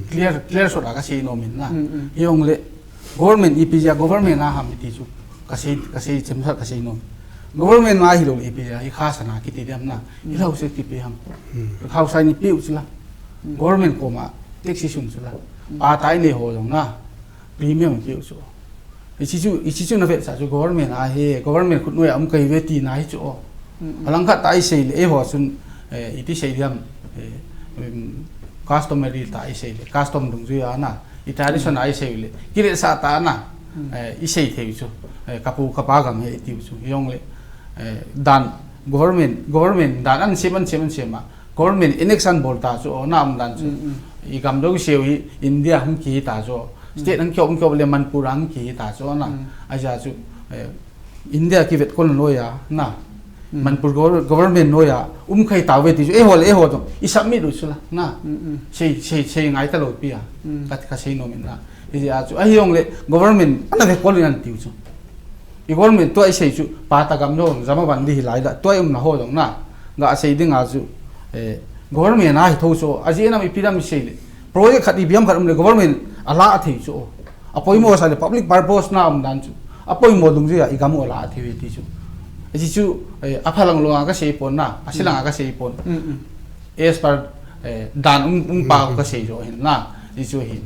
Clear, clear sot a ka sei nom in na. Hijongle, government ipi jeh a government a ham ti chu ka sei, ka sei chemsat ka sei nom. Government a ahilou le ipi jeh a hi kha sana kiti diam na. Hi haosa kipe ham. Haosa nei peu chu la. Government koma tax i sun chu la. Patai nei ho jong na. Premium peu chu. Hichi chu, hichi chu na vetsah chu government a ahi, government khut noi a um kahi ve tina hi chu o. Alangkhat a i sei le, eiho chun, eh, ipi sei diam, eh, um, customary ta i sei le, custom dungjui a na, i tradition a i sei le, kile sa ta na, eh, i sei thei chu, eh, kapu kapa gam he i tiu chu, i jong le, eh, dan, government, government dan an sem, an sem, an sem a, government inaction bol ta chu, na um dan chu, i gam do seu hi India hung ki ta chu, state hung ki, hung ki le Manipur hung ki ta chu na, a ja chu, eh, India kivet kon noi a, na. Manipur gov-, government noi a, um khai tau ve ti chu, eiho le eiho jong, i submit u chu la, na. Sei, sei, sei ngai ta lo pi a. Ka, ka sei nom in na. Hi a chu, ahi jong le, government, ana ve kol in an tiu chu. I government tua i sei chu, pa ta gam no, jama ban di hi lai la, tua i um na ho jong na. Ga sei ding a chu, eh, government a hi tho chu, a ji nam i pi dam i sei le. Project khat i biam khat um le, government a la a thei chu. A poimo sa le public purpose na um dan chu. A poimo dungjui a i gam u a la a thei ve ti chu. A ji chu, eh, a phalang lo a ka sei pon na, a silang a ka sei pon. As per, eh, dan um, um pa ka sei jo hin na. Ji chu hin.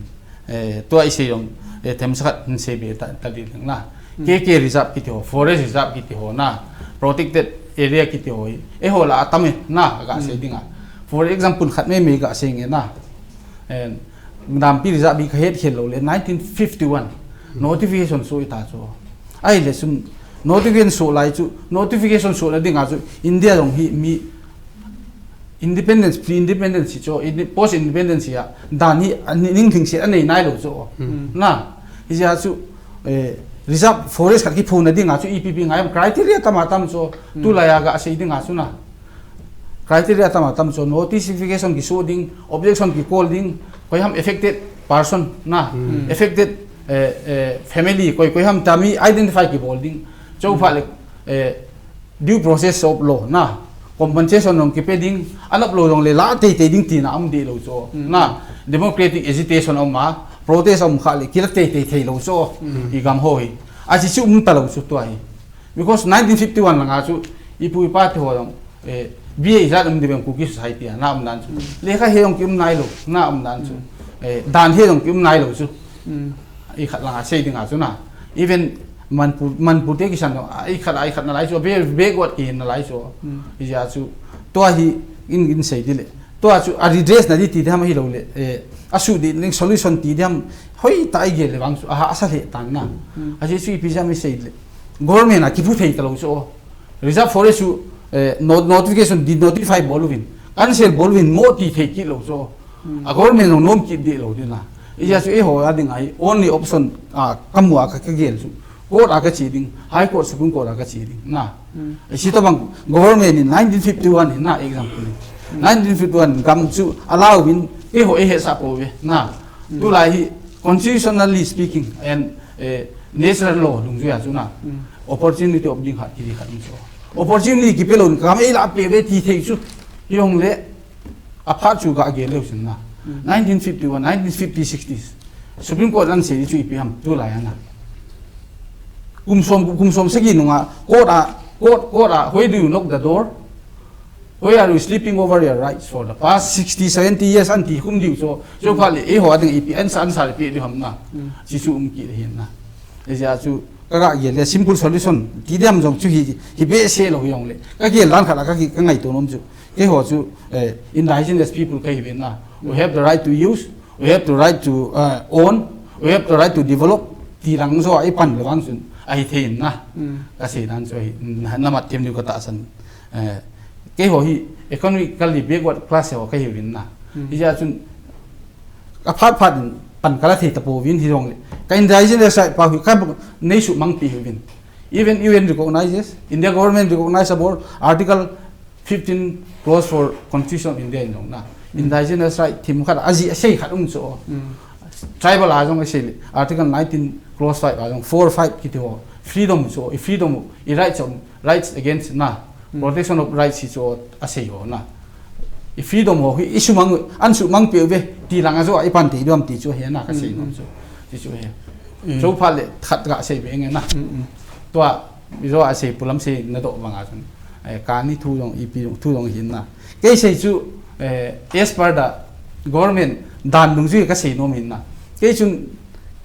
Eh, tua i sei jong, eh, themsa khat hin sei be ta, ta di leng na. K K reserve kiti ho, forest reserve kiti ho na. Protected area kiti ho hi. Eiho la a tam e na, ka sei ding a. For example, khat me me ka sei nge na. Eh, Dampi reserve bi ka het khel lo le nineteen fifty-one notification so i ta chu. Ai le sum notification so lai chu, notification so na ding a chu India jong hi mi independence, pre-independence chu, inde-, post-independence a, dan hi a ni-, ning thing se a nei nai lo chu. Na, hi ja chu, eh, reserve forest khat ki phuna ding a chu ipi ipi ngai am criteria tam a tam chu, tu lai a ga sei ding a chu na. Criteria tam a tam chu, notification ki so ding, objection ki call ding, koi ham affected person na, affected, eh, eh, family, koi, koi ham tami identify ki bol ding. Chu pha le, eh, due process of law na, compensation jong ki pe ding, an up lo jong le la tei tei ding ti na um di lo chu. Na, democratic agitation um a, protest um kha le ki la tei tei thei lo chu, i gam ho hi. A si chu um ta lo chu tua hi. Because nineteen fifty-one langa chu, i pu i pa te ho jong, eh, B A ijat um di vem Kuki society a, na um dan chu. Lekha he jong ki um nai lo, na um dan chu. Eh, dan he jong ki um nai lo chu. I khat langa sei ding a chu na. Even Manipur, Manipur te kisan jong, a, i khat, a, i khat na lai chu, be, backward ki hin na lai chu. I ja chu. Tua hi, in, in sei di le. Tua chu, a redress na di ti di ham hi lo le. Eh, a su di, ning solution ti di ham. Hoi ta i gel le vang chu, a ha, a sa le tan na. A ji chu ipi jam i sei le. Government a ki pu thei ta lo chu. Reserve forest chu, eh, no-, notification, de-notify bol uvin. Cancel bol uvin, mo ti thei kit lo chu. A government jong nom kit di lo di na. I ja chu eiho a ding a hi, only option, a, ka mu a ka, ka gel chu. Court a ka che ding, High Court, Supreme Court a ka che ding, na. I si tabang government in nineteen fifty-one in na example in. Nineteen fifty-one gam chu allow in, eiho ei he sa po ve, na. Tu lai hi, constitutionally speaking, and, eh, natural law, lung ju ya chu na. Opportunity of ding khat, ki di khat um chu. Opportunity ki pe lo in, gam ei la pe ve ti thei chu. Hi hong le, a phat chu ga gel leu sin na. Nineteen fifty-one, nineteen fifty, sixties. Supreme Court an sei di chu ipi ham, tu lai a na. Kum som, kum som sagi nunga, court a, court, court a, why do you knock the door? Why are you sleeping over your rights for the past sixty, seventy years an ti kum diu chu, chu pha le, eiho a ding ipi, an sa, an sa le pi di ham na. Si chu um ki le hin na. E ja chu, ka ga gel le, simple solution, ti di ham jong chu hi, hi be se lo hi jong le. Ka gel dan khat la ka ki, ka ngaito nom chu. Keiho chu, eh, indigenous people ka hi uvin na. We have the right to use, we have the right to, uh, own, we have the right to develop. Ti lang jo a i pan le vang chun, a hi thei in na. Ka sei dan chu hi, na, na mat them diu ka tahsan. Eh, keiho hi economically backward class ho ka hi uvin na. Hi ja chun, a phat phat in pan ka la thei ta po uvin hi jong le. Ka indigenous right pa hi ka nei sumang pi uvin. Even U N recognizes, India government recognize about Article fifteen clause four Constitution of India in jong na. Indigenous right thim khat a ji a sei khat um chu. Tribal a jong a sei le. Article nineteen clause five a jong four five kiti ho. Freedom chu, i freedom, i rights of, rights against na. Protection of rights hi chu a sei ho na. I freedom ho hi i sumang, an sumang pe uve, ti lang a jo a i pan thei diu ham ti chu hi na ka sei nom chu. Ti chu hi. Chu pha le khat ka sei be nge na. Tua, i jo a sei pu lam sei na do bang a chun. Eh, ka ni thu jong ipi jong, thu jong hin na. Kei sei chu, eh, as per the government dan dung chu ka sei nom hin na. Kei chun,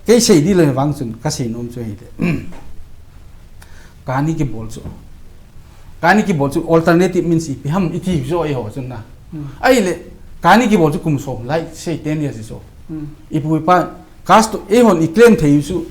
kei sei di le vang chun ka sei nom chu hi le. Ka ni ki bol chu. Ka ni ki bol chu alternative means ipi ham i ti jo eiho chun na. Ai le, Kani kibol chu kum som lai, say ten years ago. Hmm. Ipu ipa, custom, eihon i claim thei chu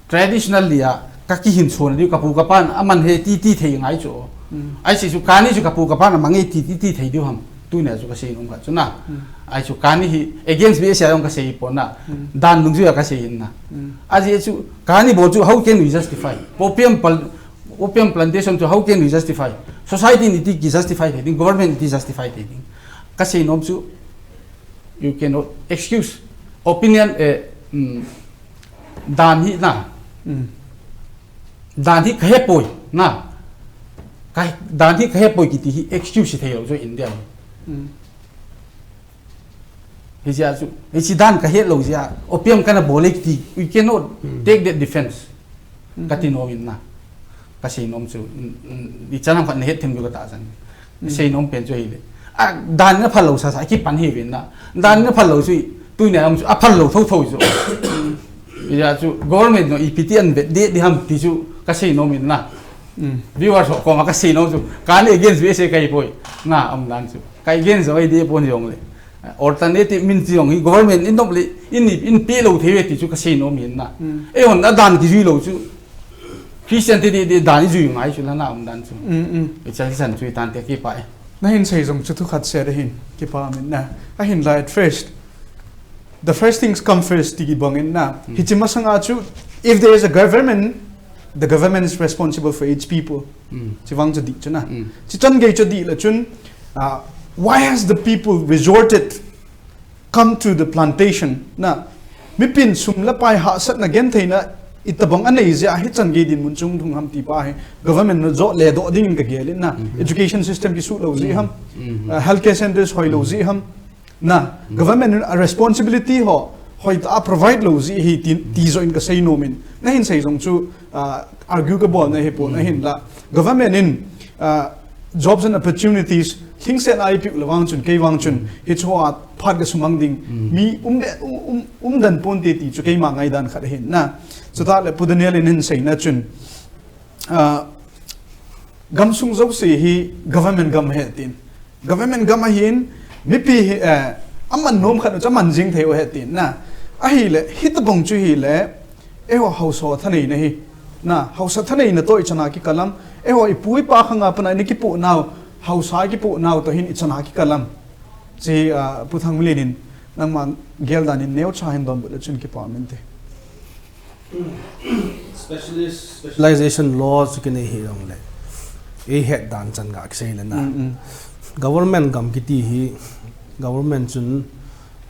traditionally a, ka kihin chon diu, ka pu ka pan, aman he ti ti thei ngai chu. Hmm. Ahi chu kani chu ka pu ka pan, amang e ti ti ti thei diu ham. Tunia chu ka sei nom khat chu na. Hmm. Ahi chu kani hi against B S A jong ka sei pon na. Hmm. Dan nung chu ka sei in na. Hmm. Ahi chu kani bol chu how can we justify? Opium pal-, opium plantation chu how can we justify? Society in iti ki justify thei ding, government in iti justify thei ding. Ka sei nom chu, you cannot excuse opinion, eh, mm, dan hi na. Mm. Dan hi ka hepoi na. Ka, dan hi ka hepoi kiti hi excuse thei lou chu India. Mm. Hiche a chu, hiche dan ka het lou jeh a, opium kana bol e kiti, we cannot take that defense. Ka ti nom in na. Ka sei nom chu, mm, mm, ichan ham khat na het them diu ka ta chan. Ka sei nom pen chu hile. A, dan in aphal lou sa sa, akipan hi uvin na. Dan in aphal lou chu, tunia um chu, aphal lou tho tho chu. Ija chu, government no ipi ti an vet ding, ding ham ti chu, ka sei nom in na. Mm. Viewers ho koma ka sei nom chu, kani against B S A ka hi poi. Na, um dan chu. Ka against jo ahi ding pon jong le. Alternative min ti jong hi government in dom le, in, in pe lou thei ve ti chu ka sei nom in na. Mm. Eihon a dan kijui lou chu. Christian te di, di dan i jui ngai chu la na um dan chu. Mm, mm. I chan, i chan chu i tan te kipa e. Na hin sei jong chu thu khat sei de hin, kipa min na. Ahin la at first. The first things come first ti kibang in na. Mm. Hiche masanga chu, if there is a government, the government is responsible for its people. Mm. Chi vang chu di chu na. Mm. Chi chan gei chu di la chun, ah, why has the people resorted come to the plantation na? Mipin sum le pai hahsatna gentheina itobang anei jeh a hichan gei dinmun chung lhung ham ti pa hi government na jo le doh ding in ka gel in na. Mm-hmm. Education system kisuh lou jeh ham, mm-hmm, uh, healthcare centers hoi lou jeh ham. Na, mm, government in a responsibility ho, hoitah a provide lou jeh hi ti, ti jo in ka sei nom in. Na hin sei jong chu, ah, argue ka bol na hi pon, mm, ahin la. Government in, ah, jobs and opportunities, thingset a ipi u le vang chun, kei vang chun, mm, hichu a phat ka sumang ding. Mm. Mi um de, um, um, um dan pon te ti chu keima ngaidan khat ahin na. Chutah le Pu Daniel in hin sei na chun, ah, gamsung jouse hi government gam ahi tin. Government gam ahin, mipi hi, eh, aman nom khat u chu aman jing thei u ahi tin na. Ahile, hitobang chu hile, eiho haosa thaneina hi. Na, haosa thaneina toh i chan a kikal am, eiho i pu i pa khang a pat a i kipoh nau, haosa i kipoh nau toh hin i chan a kikal am. Chi, ah, Pu Thangminlen in, nangma gel dan in neocha hin donbut le chun kipa min te. Specialist, specialization law chu kinei hi jong le. Ei het dan chan ga kisei le na. Mm, mm. Government gam kiti hi, government chun,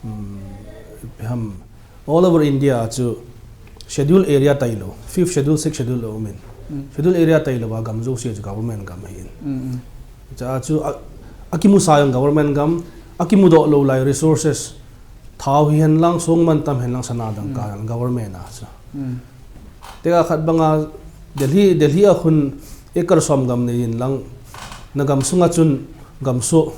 um, ham, all over India chu schedule area tailou, fifth schedule, sixth schedule lo min. Mm. Schedule area tailou a gam jouse chu government gam ahin. Mm, mm. Cha chu a, akimu sa jong government gam, akimu doh lou lai resources, thao hihen lang, songmantam hihen lang, sana dangka hihen lang government a chu. Mm. Tekah khat banga Delhi, Delhi a khun acre som gam nei in lang, na gam sunga chun gam soh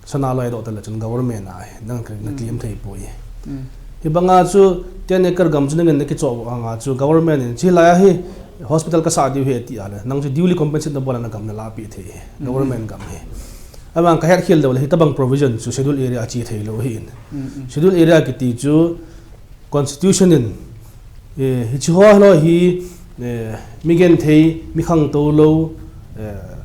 sana laidoh ta le chun government a hi, nang ka, na, mm, claim thei poi. Mm. Hibanga chu ten acre gam chu nangin na kichoh anga chu government in chi lai a hi hospital kasah diu ahi ti a le, nang chu duly compensate nabol a na gam nalahpeh thei hi. Mm. Government gam hi. Abang ka het khel lou le, hitobang provision chu schedule area a che thei lou ahin. Mm, mm. Schedule area kiti chu constitution in, eh, hiche ho hilou hi, eh, mi genthei, mi khangtou lou, eh,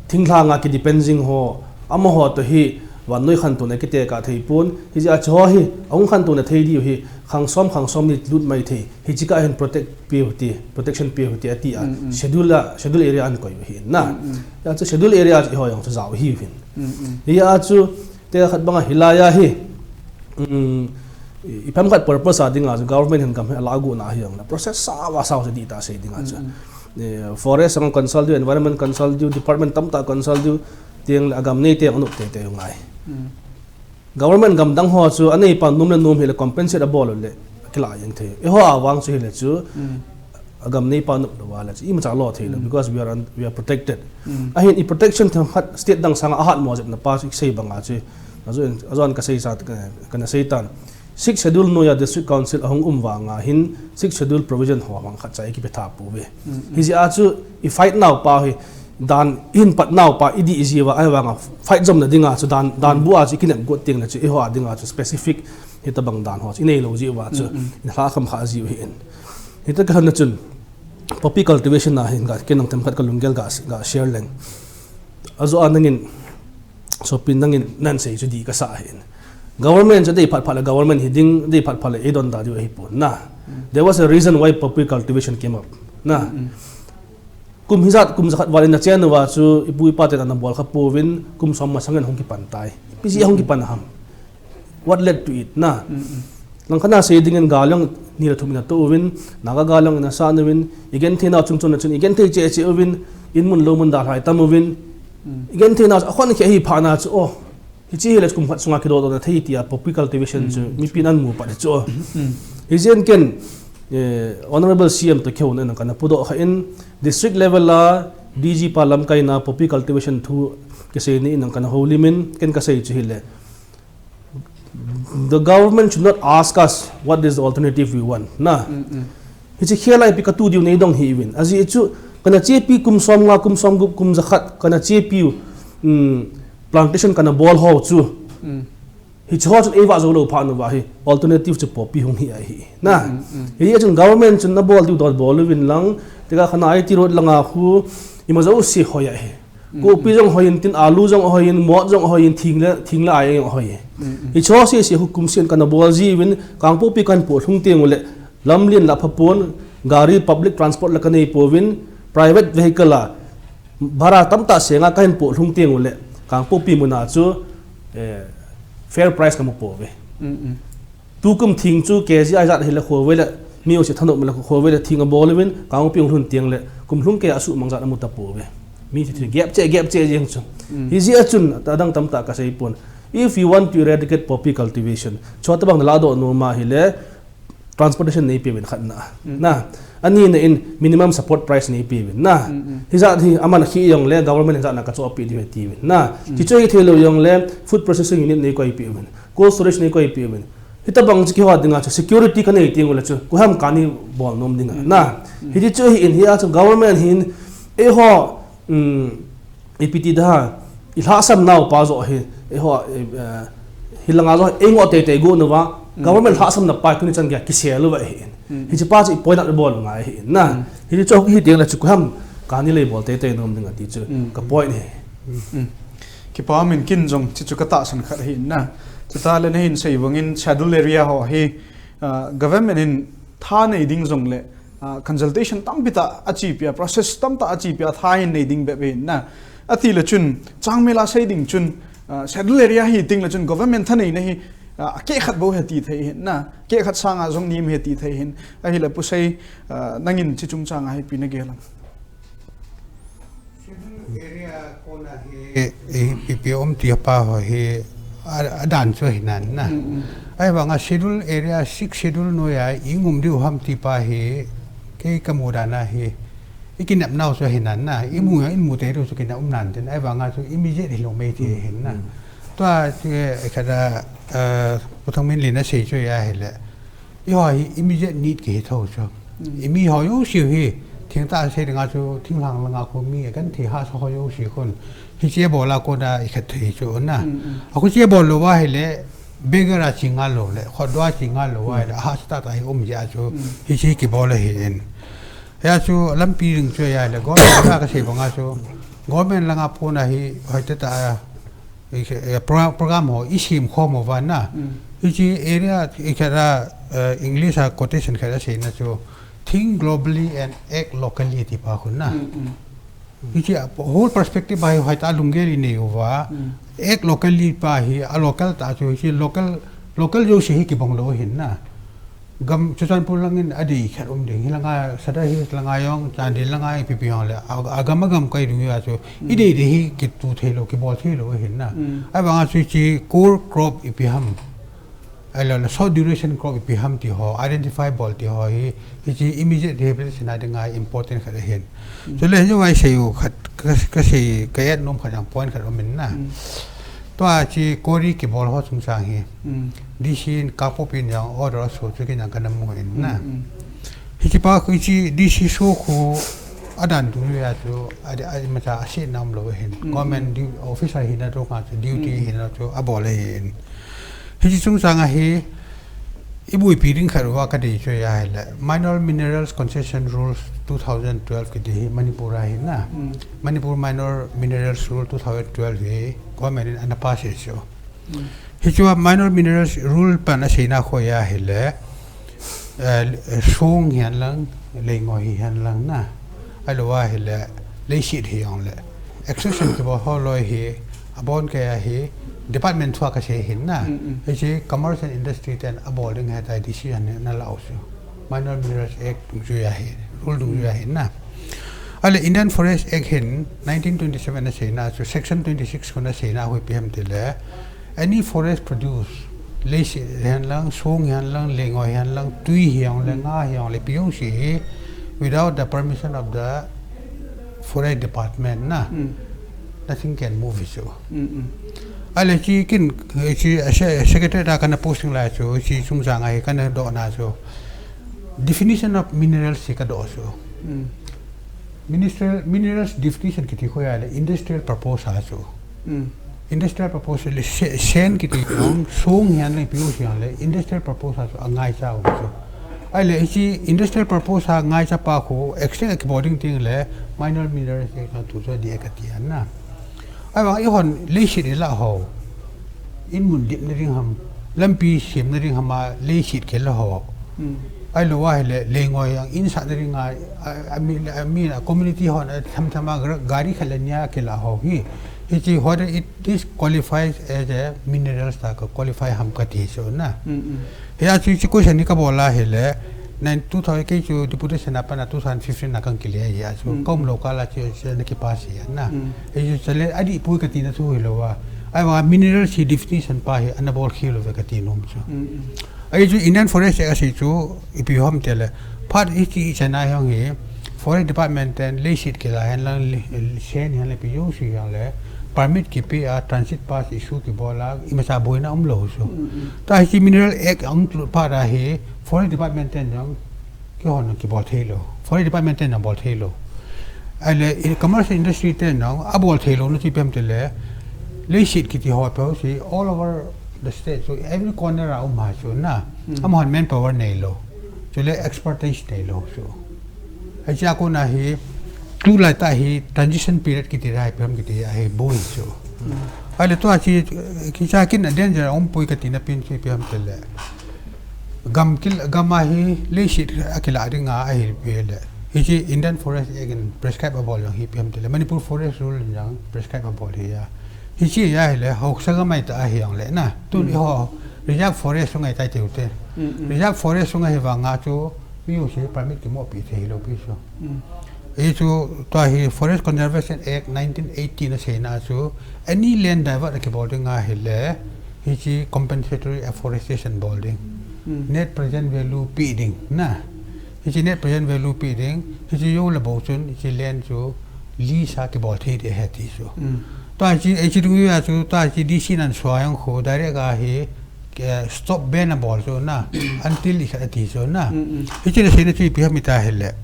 thinglhang a kidepend jing ho, amaho toh hi vannoi khantouna kitekah thei pon, hijeh a hiche ho hi ahung khantouna thei diu hi khang som, khang som ni lut mai thei, hiche kah hin protect piu hite, protection piu hite ati a, mm, mm, schedule a, schedule area a ana koi u ahin na. Mm, mm. Hijeh a chu schedule area a chu eiho jong chu jao ahiuvin. Mm, mm. Hijeh a chu tekah khat banga hilai a hi, um, i, ipi ham khat purpose a dinga chu government hin gam hi alah got na hi jong le process sao a sao chu dih tah sei dinga chu. Mm, mm. Eh, forest a consult diu, environment consult diu, department tamtah consult diu, teng le agam nei teng anop teitei u ngai. Mm. Government gam dang ho chu aneipa nom le nom hile compensate abol u le kilah jeng thei. Eiho a vang chu hile chu, mm, agam neipa nop lou a le chu imacha lo thei lou, mm, because we are un-, we are protected. Mm. Ahin i protection themkhat state dang sanga ahatmo jep na pa chu i sei banga chu. Ajo in, ajo in ka sei sa, ka, kana sei tan. Sixth schedule noiya district council ahung um vanga hin sixth schedule provision ho mang khat cha i kipe tha pouve. Mm, mm. Hijeh a chu i fight nau pa hi dan ihin pat nauva idih jiuva, ahivanga fight jom nadinga chu dan, dan bua chu ikinep got tengle chu eiho a dinga chu specific hitabang dan ho chu inei lou jiuva chu, mm, mm, inlha kham kha jiu ahin. Hita kalhonna chun poppy cultivation a hin ga, ken nang themkhat kalunggel ga, ga share leng. Ajo a nangin, Sopin nangin nasei chu dih kasa ahin. Government chu dei phat phat le government hiding, dei phat phat le eidonda diu ahipon na. Mm. There was a reason why poppy cultivation came up. Na. Mm, mm. Kum hijat, kum jakhat val in achen uva chu ipu ipa ten ana bol kha pouvin, kum som masangin hung kipan tai. Ipi jeh a hung kipan ham? What led to it, na? Mm, mm. Langkhat a sei dingin gal jong ni le thum in ato uvin, Naga gal jong in asan uvin, igenthei nau chungchon a chun igenthei cheh cheh uvin, inmun loumun dalha itam uvin, mm, igenthei nau akhon khe hi phat na chu, oh, hiche hile kum khat sunga kidodoh na thei tia poppy cultivation chu, mm, mipin amu pat chu. Mm. Hijeh in ken, eh, Honorable C M toh kihouna in kana pudoh kha in, district level a D G pa lamkaina poppy cultivation thu kisei ni in kana houlim in, ken kasei chu hile, the government should not ask us what is the alternative we want. Na. Mm, mm. Hiche khel a ipi katu diu neidong hih uvin. Ajeh chu, kana chepi kum som nga, kum som gup, kum jakhat, kana chepi u, mm, plantation kana bol ho chu. Mm. Hiche ho chun eivah jou lou phat uva hi, alternative chu poppy hung hi ahi. Na. Mm, mm, mm. Hijeh chun government chun nabol diu dan bol uvin lang, tia kana I T road langa khu, ima jouse hoi ahi. Mm, mm. Kopi jong hoi in tin, alu jong hoi in, mot jong hoi in, thing le, thing le ai jong hoi. Mm, mm. Hiche ho sese khu kum sen kana bol jiuvin, Kangpokpi kahin poh lhung teng ule, lamlen la pha pon, gari public transport la kanei pouvin, private vehicle a, bhara tamtah senga kahin poh lhung teng ule, Kangpokpi muna chu, eh, fair price kamu pouve. Mm, mm. Tukum thing chu K G a ijat hile khovei le, mi jouse thanop le khovei le thing abol uvin, Kangpokpi hung lhun teng le, kum lhung kei a asuhmang jat amu tapouve. Mi chu thil gep cheh, gep cheh jeng chu. Mm. Hijeh a chun, adang tamtah kasei pon. If you want to eradicate poppy cultivation, chutabang naladoh nom ahile, transportation neipeuvin khatna. Mm. Na, anina in minimum support price neipeuvin. Na, mm, mm, hijat hi aman khi jongle government in jat na kachohpeh diu ahi tiuvin. Na, mm, hichu hithei lou jongle food processing unit neikoipeuvin. Cold storage neikoipeuvin. Hitabang chu keiho dinga chu security kanei teng ule chu, koiham kani bol nom dinga. Mm. Na, mm, hiti chu hi in hia chu government hin, eiho, um, ipi ti da, ilhahsam nauva joh hi, eiho, eh, hilanga joh, eingoh teitei got nauva, mm, government lhahsamna pa tuni chan geiya kisel uva hi in. Mm. Hiche pa chu ipoina bol ngai hi in. Na, mm, hiti chu hi teng le chu koiham kani lei bol teitei nom dinga ti chu, mm, ka point hi. Mm. Kipa min kin jong chi chu katahsan khat hi in na. Chuta le nahin sei bangin schedule area ho hi, ah, government in tha nei ding jongle, ah, consultation tampi tah achepia, process tamtah achepia, tha hin nei ding bep hi in na. Ati le chun, changmel a sei ding chun, ah, schedule area hi teng le chun government thaneina hi, ah, akeh khat bou ahi ti thei hin na. Keh khat sanga jong nim ahi ti thei hin. Ahile Pu Sei, ah, nangin chi chungchang a hi ipi nagel am? Schedule area kona hi, eh, eh, ipi um ti pa ho hi, a, adan chu ahi nan na. Mm, mm. Ahivanga schedule area, six schedule noiya i um diu ham ti pa hi, kei kamu dan a hi, ikinep nau chu ahi nan na. Imu, mm, imu tei diu chu kinep um nan tin. Ahivanga chu immediate hilou mai ti, mm, ahi na. Mm. Tua chu, eh, khat a, eh, Pu Thangminlen in asei chu ahile. Eiho hi immediate need kihi thou chu. Mm. Imi ho jouse hi, thengtah sei dinga chu, thinglhang langa khu mi agenthei hahsa ho jouse khun. Hiche bol a kona ikhat thei chu na. Mm, mm. Akhu che bol louva ahile, beggar a che ngal lou le, khotdoh a che ngal louva ahile, mm, ahahsa tahtah hi um jeh a chu, mm, hiche kibol ahi in. Hia chu lampi ding chu ahile, government a kasei banga chu, government langa pona hi, hoitah tah a, I khe, eh, program, program ho i sem khom uva na. Mm. Hiche area, i khe ra, eh, English a quotation khat asei na chu, "Think globally and act locally," ti pa khu na. Mm, mm. Hiche a whole perspective a hi hoitah a lunggel i nei uva. Mm. Act locally pa hi, a local tah chu, hiche local, local jouse hi kibang lou ahin na. Gam Churachandpur langin adei khat um ding. Hilanga Sadar Hills langa jong, Chandel langa jong, ipi pi jong le. A, agam agam kai ding a chu. Mm. Idei dei hi kitu thei lou, kibol thei lou ahin na. Mm. Ahivanga chu hiche core crop ipi ham. Ahilou le short duration crop ipi ham ti ho, identify bol ti ho hi, hiche immediate rehabilitation a dinga important khat ahin. Mm. Chule hiche vai sei u khat, ka, kasei, ka add nom khat jong point khat um in na. Mm. Tua hiche quarry kibol ho chungchang hi. Mm. D C in Kangpokpi in jong order aso chu kei jong kana mu in na. Mm, mm. Hiche pa khu hiche D C so khu Adan tu ya chu, a, a, macha a si nam lo hin. Mm, government mm. Du-, officer hina chu nga chu, duty Mm. hina chu, a bol hin. Hichi chung chang a hi, i bui pi ding khat wa ka dei chu ya hi le. Minor Minerals Concession Rules two thousand twelve ki dei hi Manipur a hin na. Mm. Manipur Minor Minerals Rule two thousand twelve hi, government in ana pass hi chu. Hichua minor minerals rule pan a seina khoya hile, eh, song hian lang, leingoi hi hian lang na. Alua hile, leisit hi ong le. Exception ki bo ho loi hi, abon ke hi, department thua ka se hin na. Mm, mm. Hichi commerce and industry ten abol ding he tai D C an na lau su. Minor Minerals Act dungjuia hi, rule dungjuia hi na. Ale Indian Forest Act hin nineteen twenty-seven na seina chu section twenty-six ko na seina hui piam te le, any forest produce, leisit hian lang, song hian lang, leingoi hian lang, tui hiang le, nga hiang le, piung si hi, without the permission of the forest department na, Mm. nothing can move hi chu. Mm, mm. Ale chi kin, chi, eh, se-, secretary da kana posting lai chu, chi chung chang a hi kana do na chu. Definition of minerals hi ka do chu. Mm. Mineral, minerals definition kiti khoya le industrial purpose a chu. Mm. Industrial purpose le se-, sen kiti ong, song hian le piu hian le industrial purpose a chu a ngaicha u chu. Ale hichi industrial purpose a ngaicha pa khu extend a ki boarding ting le minor minerals hi ka tu chu di ka ti an na. Ai wa i hon leisit i la ho. In mun dip na ding ham, lampi sim na ding ham a leisit ke la ho. Mm. Ai lo wa hi le, leingoi ang in sa na ding a, a, a mi, a mi na community hon a tham tham a gar-, gari kha le nia ke la ho hi. Hichi whether it is qualifies as a minerals ta ka qualify ham ka ti so na. Mm, mm. Hia chu, chu question ni ka bola hi le, nine, two thousand, kei chu deputation a pana two thousand fifteen na kan kile hia chu, Mm. kom lo ka la chu, chu na ki pass hia na. Mm. Hia chu chale, adi pui ka ti na chu hi lo wa. Ai wa mineral si definition pa hi, ana bol khi lo ve ka ti nom chu. Mm, mm. Ai chu Indian Forest Act a si chu, ipi hom te le, part i chi i chana hiong hi, Forest Department ten leisit kila hen lang, li-, sen hen le pi yo si hiong le, permit ki pi a, transit pass issue ki bola, i ma sa boina um lo su. Mm, mm. Ta hi Mineral Act ang tlut pa da hi, Forest Department ten jong ki hon ki bol thei lo. Forest Department ten jong bol thei lo. Ai le, i commercial industry ten jong a bol thei lo na chi pem te le, leisit kiti ho pe ho si all over the state, so every corner a um ha chu na. Mm. Am hon manpower nei lo. Chu le expertise nei lo chu. Ai cha ko na hi, tu lai ta hi transition period kiti rai pem kiti a hi boi chu. Mm. Ai le tu a chi, ki cha kin a danger um pui ka ti na pin chi pem te le. Gam kil, gam a hi leisit a kila ding a, a hi pi le. Hi chi Indian Forest Act in prescribe a bol jong hi piam te le. Manipur Forest Rule in jong prescribe a bol hi ya. Hi chi ya hi le, hok sa gam ai ta a hi jong le na. Tu ni Mm. ho, reserve forest ngai tai te u te. Mm, mm. Reserve forest ngai hi vang a chu, mi u si permit ki mo pi te hi lo pi so. Mm. Hi chu, tua hi Forest Conservation Act nineteen eighty na seina chu, any land divert a ki bol ding a hi le, hi chi compensatory afforestation bol ding. Mm. Net present value pi ding, na. Hi chi net present value pi ding, hi chi yo le bo chun, hi chi land chu lease a ki bol thei de he ti chu. Mm. Tua chi, hi chi dung ya chu, tua chi D C nan sua yang khu, direct a hi, ke stop ban a bol chu na, Mm. until i kha ti chu na. Mm, mm. Hi chi le seina chu ipi ham i ta hi le.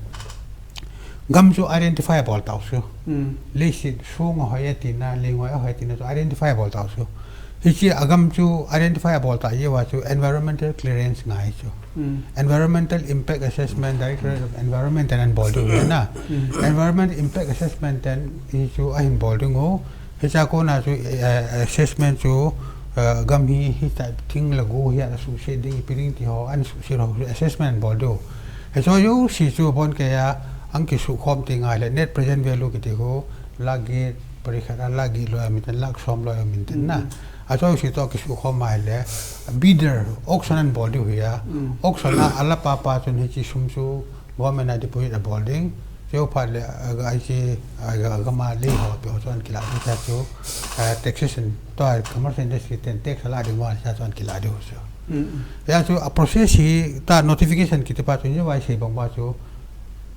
Gam chu identify a bol tau chu. Mm. Leisit song a hoi a ti na, leingoi a hoi a ti na chu identify a bol tau chu. Hi chi a gam chu identify a bol ta ye wa chu environmental clearance ngai chu. Mm. Environmental Impact Assessment, Directorate of Environment and bol ding na. Mm. Environment Impact Assessment ten hi chu a hin bol ding u. Hi cha ko na chu, eh, assessment chu, eh, gam hi, hi ta thing la go hi a su se ding, pi ding ti ho, an su se ho, assessment bol do. Hi chu yo si chu bon ke ya, ang ki su khom ti ngai le, net present value ki ti ho, la gi, pari khat a la gi lo ya min ten, lak som lo ya min ten na. Mm. A chu si to ki su khom mai le, bidder, auction an bol do hi ya. Mm. Auction a, a la pa pa chun hi chi sum chu, government a deposit a bol ding. Chu phat le, a, a, chi, a, a, gam a lei ho, pe ho chuan kila ding ta chu, a, taxation, to a commercial industry ten tax a la ding wa cha chuan kila ding chu. Mm. Ya chu a process hi ta notification kiti pa chu ni vai sei bang ba chu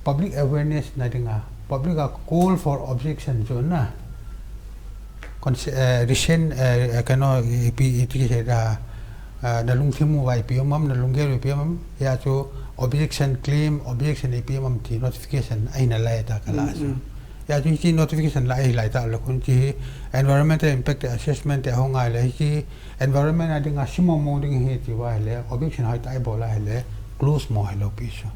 public awareness na ding a, public a call for objection chu na. Conse-, eh, recent, eh, eh, kano, ipi, iti se da, eh, na lungthim u vai pi um am, na lunggel u pi um am, ya chu objection claim, objection ipi ham ti notification ahin lai ta kala chu. Ya chu hiche notification la ahin lai ta le khun hiche environmental impact assessment te hung ngai le hiche environment a dinga simmo mo ding ahi ti va le objection hoi ta ibol a le close mo hilou pi chu.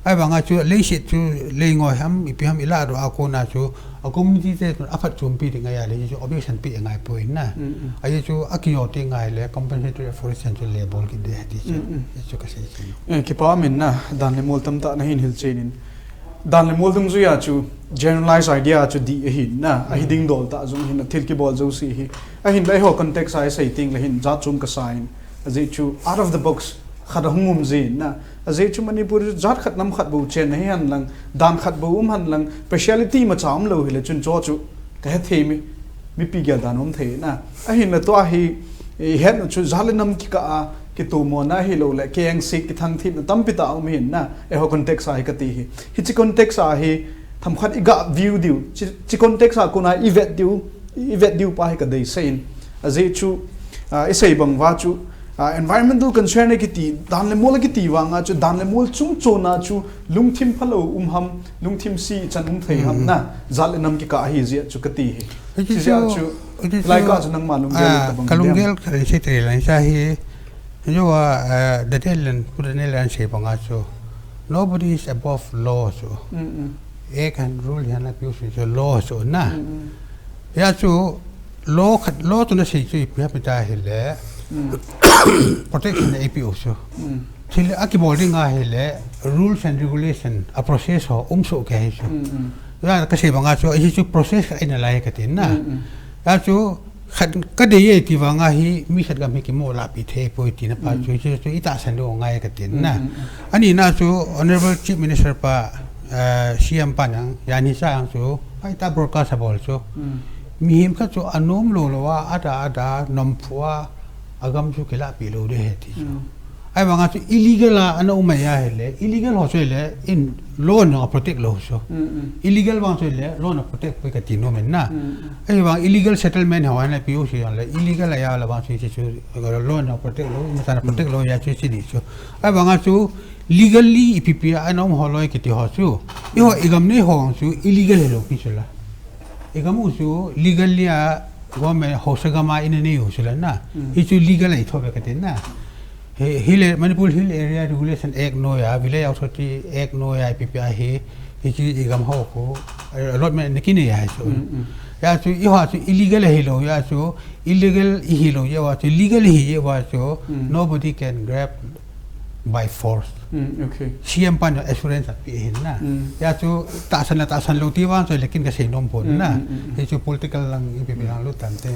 Ahivanga chu leiset chu lei ngoi ham ipi ham ila doh a kona chu a community te tun aphatchompi ding ahi le hiche chu objection pe ngai poi na. Ahi chu akiyo te ngai le compensatory afforestation chu le bol kit ding ahi ti chu. Hichu kasei chu. Eh, kipa um in na, dan le mol tamtah nahin hilchen in. Dan le mol dungjuia chu generalized idea chu dih ahin na, ahi ding dol tah jong ahin na, thil kibol jouse hi. Ahinla eiho context a isei teng le hin jat chom kasa in. Ajeh chu out of the box khat ahung um jin na. Ajeh chu Manipur chu jat khat nam khat bou chenna hihen lang, dan khat bou um hen lang, speciality imacha umlou hile chun chu chu kahe thei mi, mipi gel dan um thei na. Ahinla tua hi, eh, ihet u chu jat le nam kikah a kitomona hilou le, keng sik kithang themna tampi tah um ahin na. Eiho context a hi kati hi. Hiche context a hi themkhat iga view diu, hiche, hiche context a kona ivet diu, ivet diu pa hi kadeisah in. Ajeh chu, ah, isei bang uva chu, ah, environmental concern akiti, dan le mol akiti vanga chu, dan le mol chungchona chu, lungthim phalou um ham, lungthim se ichan um thei ham na, jat le nam kikah ahi jeh chu kati hi. Hiche chu, hiche chu, lai kah chu nangma lunggel ah, tabang kalunggel kasei tei lang sa hi, hiche va, ah, Daniel in, Pu Daniel in asei banga chu, nobody is above law chu. Act and rule hihen lang piu chu law chu na. Hia chu law khat, law chu nasei chu ipi ham iti ahile protection eipeh u chu. Thil akibol ding ahile rules and regulation a process ho um soh kei hi chu. Hia kasei banga chu hiche chu process khat ahi nalai kati na. Hia chu khat kadei e ti vanga hi mi khat gam hi kimo lahpeh thei poi tina pa chu hiche chu itahsan diu ngai kati na. Ani na chu Honorable Chief Minister pa, eh, C M pa nang, yani sa ang chu, pai ta broadcast abol chu. Mihem khat chu anom lou lou a, ada ada, nompu a, agam chu kilahpeh lou ding ahi ti chu. Ahivanga chu illegal a, ana um ahile, illegal ho chu le, in law in jong protect lou chu. Illegal vang chu le, law in protect poi kati nom in na. Ahivang illegal settlement ho ana piu chu le, illegal a ya la vang chu chu, law in protect lou, imacha na protect lou, ya chu chu di chu. Ahivanga chu, legally ipi pi a ana um ho loi kiti ho chu. Eiho igam nei ho chu illegal hilou pi chu la. Igam u chu legally a government haosa gam a ina nei u chu la na. Hichu legal a itho ve kati na. Hi, Hill, Manipur Hill Area Regulation Act noiya, Village Authority Act noiya, ipi pi a hi, hichu igam ho khu, eh, allotment na kinei a hi chu. Hia chu, eiho chu illegal hilou, hia chu, illegal ihilou, hia chu, legal hi, hia chu, nobody can grab by force. C M pan assurance ape ahin na. Hia chu tahsan le tahsan lou ti vang chu le kin kasei nom pon na. Hichu political lang ipi pi lang lut tante.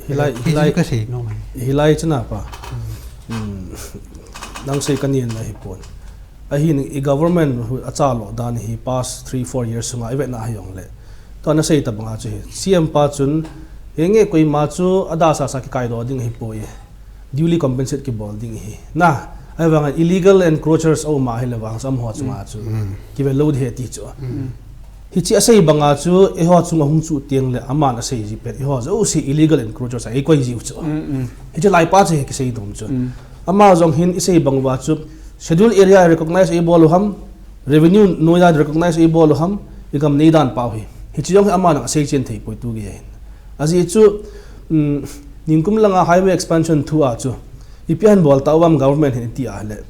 Hilai, hichu hilai, kasei nom. Hilai chu na pa. Nang sei kanin na hi pon. Ahin i government hu acha lo dan hi past three, four years sunga ivet na hijongle. Tua nasei tabanga chu hi. C M pa chun, henge koima chu adasasa kikaidoh ding ahipoi. Duly compensate kibol ding ahi. Na, ahivanga illegal encroachers aum ahile vang chu amaho chunga chu kive lou ding ahi ti chu. Hiche asei banga chu, eiho chunga hung chu teng le, aman asei ji pet, eiho jouse illegal encroachers a eikoi jiu chu. Hiche laipa chu hi kisei nom chu. Ama jong hin isei bang uva chu, Schedule area recognize eibol u ham, revenue noiya recognize eibol u ham, igam nei dan pau hi. Hiche jong hi aman asei chen thei poi tu gei hin. Ajeh chu, um, ningkum langa highway expansion thua chu, ipi ahin bol tauvam government hin iti ahile.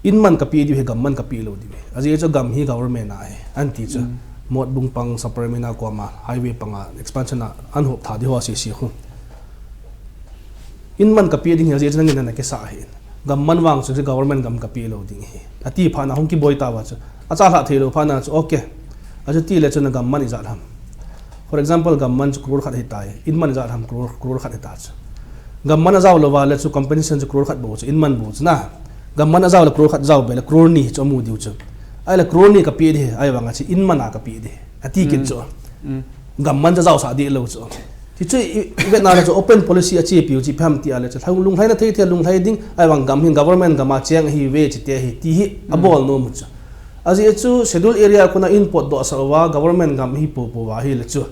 In man kapeh diu ahi, gam man kapeh lou diu ahi. Ajeh chu gam hi government a ahi, anti chu. Motbung pang Sapermeina koma highway panga expansion a ahin hop tha diu ho sese khu. In man kapeh ding ahi, ajeh chu nangin nana kisa ahi. Gam man vang chu government gam kapeh lou ding ahi. Ati phat na hung kiboi tauva chu. Achalhah thei lou phat na chu, okay. Achuti le chu na gam man ijat ham. For example, gam man chu crore khat ahitai. In man ijat ham crore, crore khat ahita chu. Gam man ajao louva le chu compensation chu crore khat bou chu, in man bou chu na. Gam man ajao le crore khat jao be le crore ni chu amu diu chu. Ahile crore ni kapeh ding ahi, ahivanga chu in man a kapeh ding ahi. Ati kit chu. Gam man chu ajaosah deh lou chu. Hichu i, i vetna le chu open policy achepiu chu ipi ham ti a le chu. Lhung, lunglhaina thei thei lunglhai ding, ahivang gam hin government gam a cheng ahiuve chuti ahi ti hi abol nom u chu. Ajeh chu schedule area kona in potdoh sah uva government gam hi popo uva ahile chu.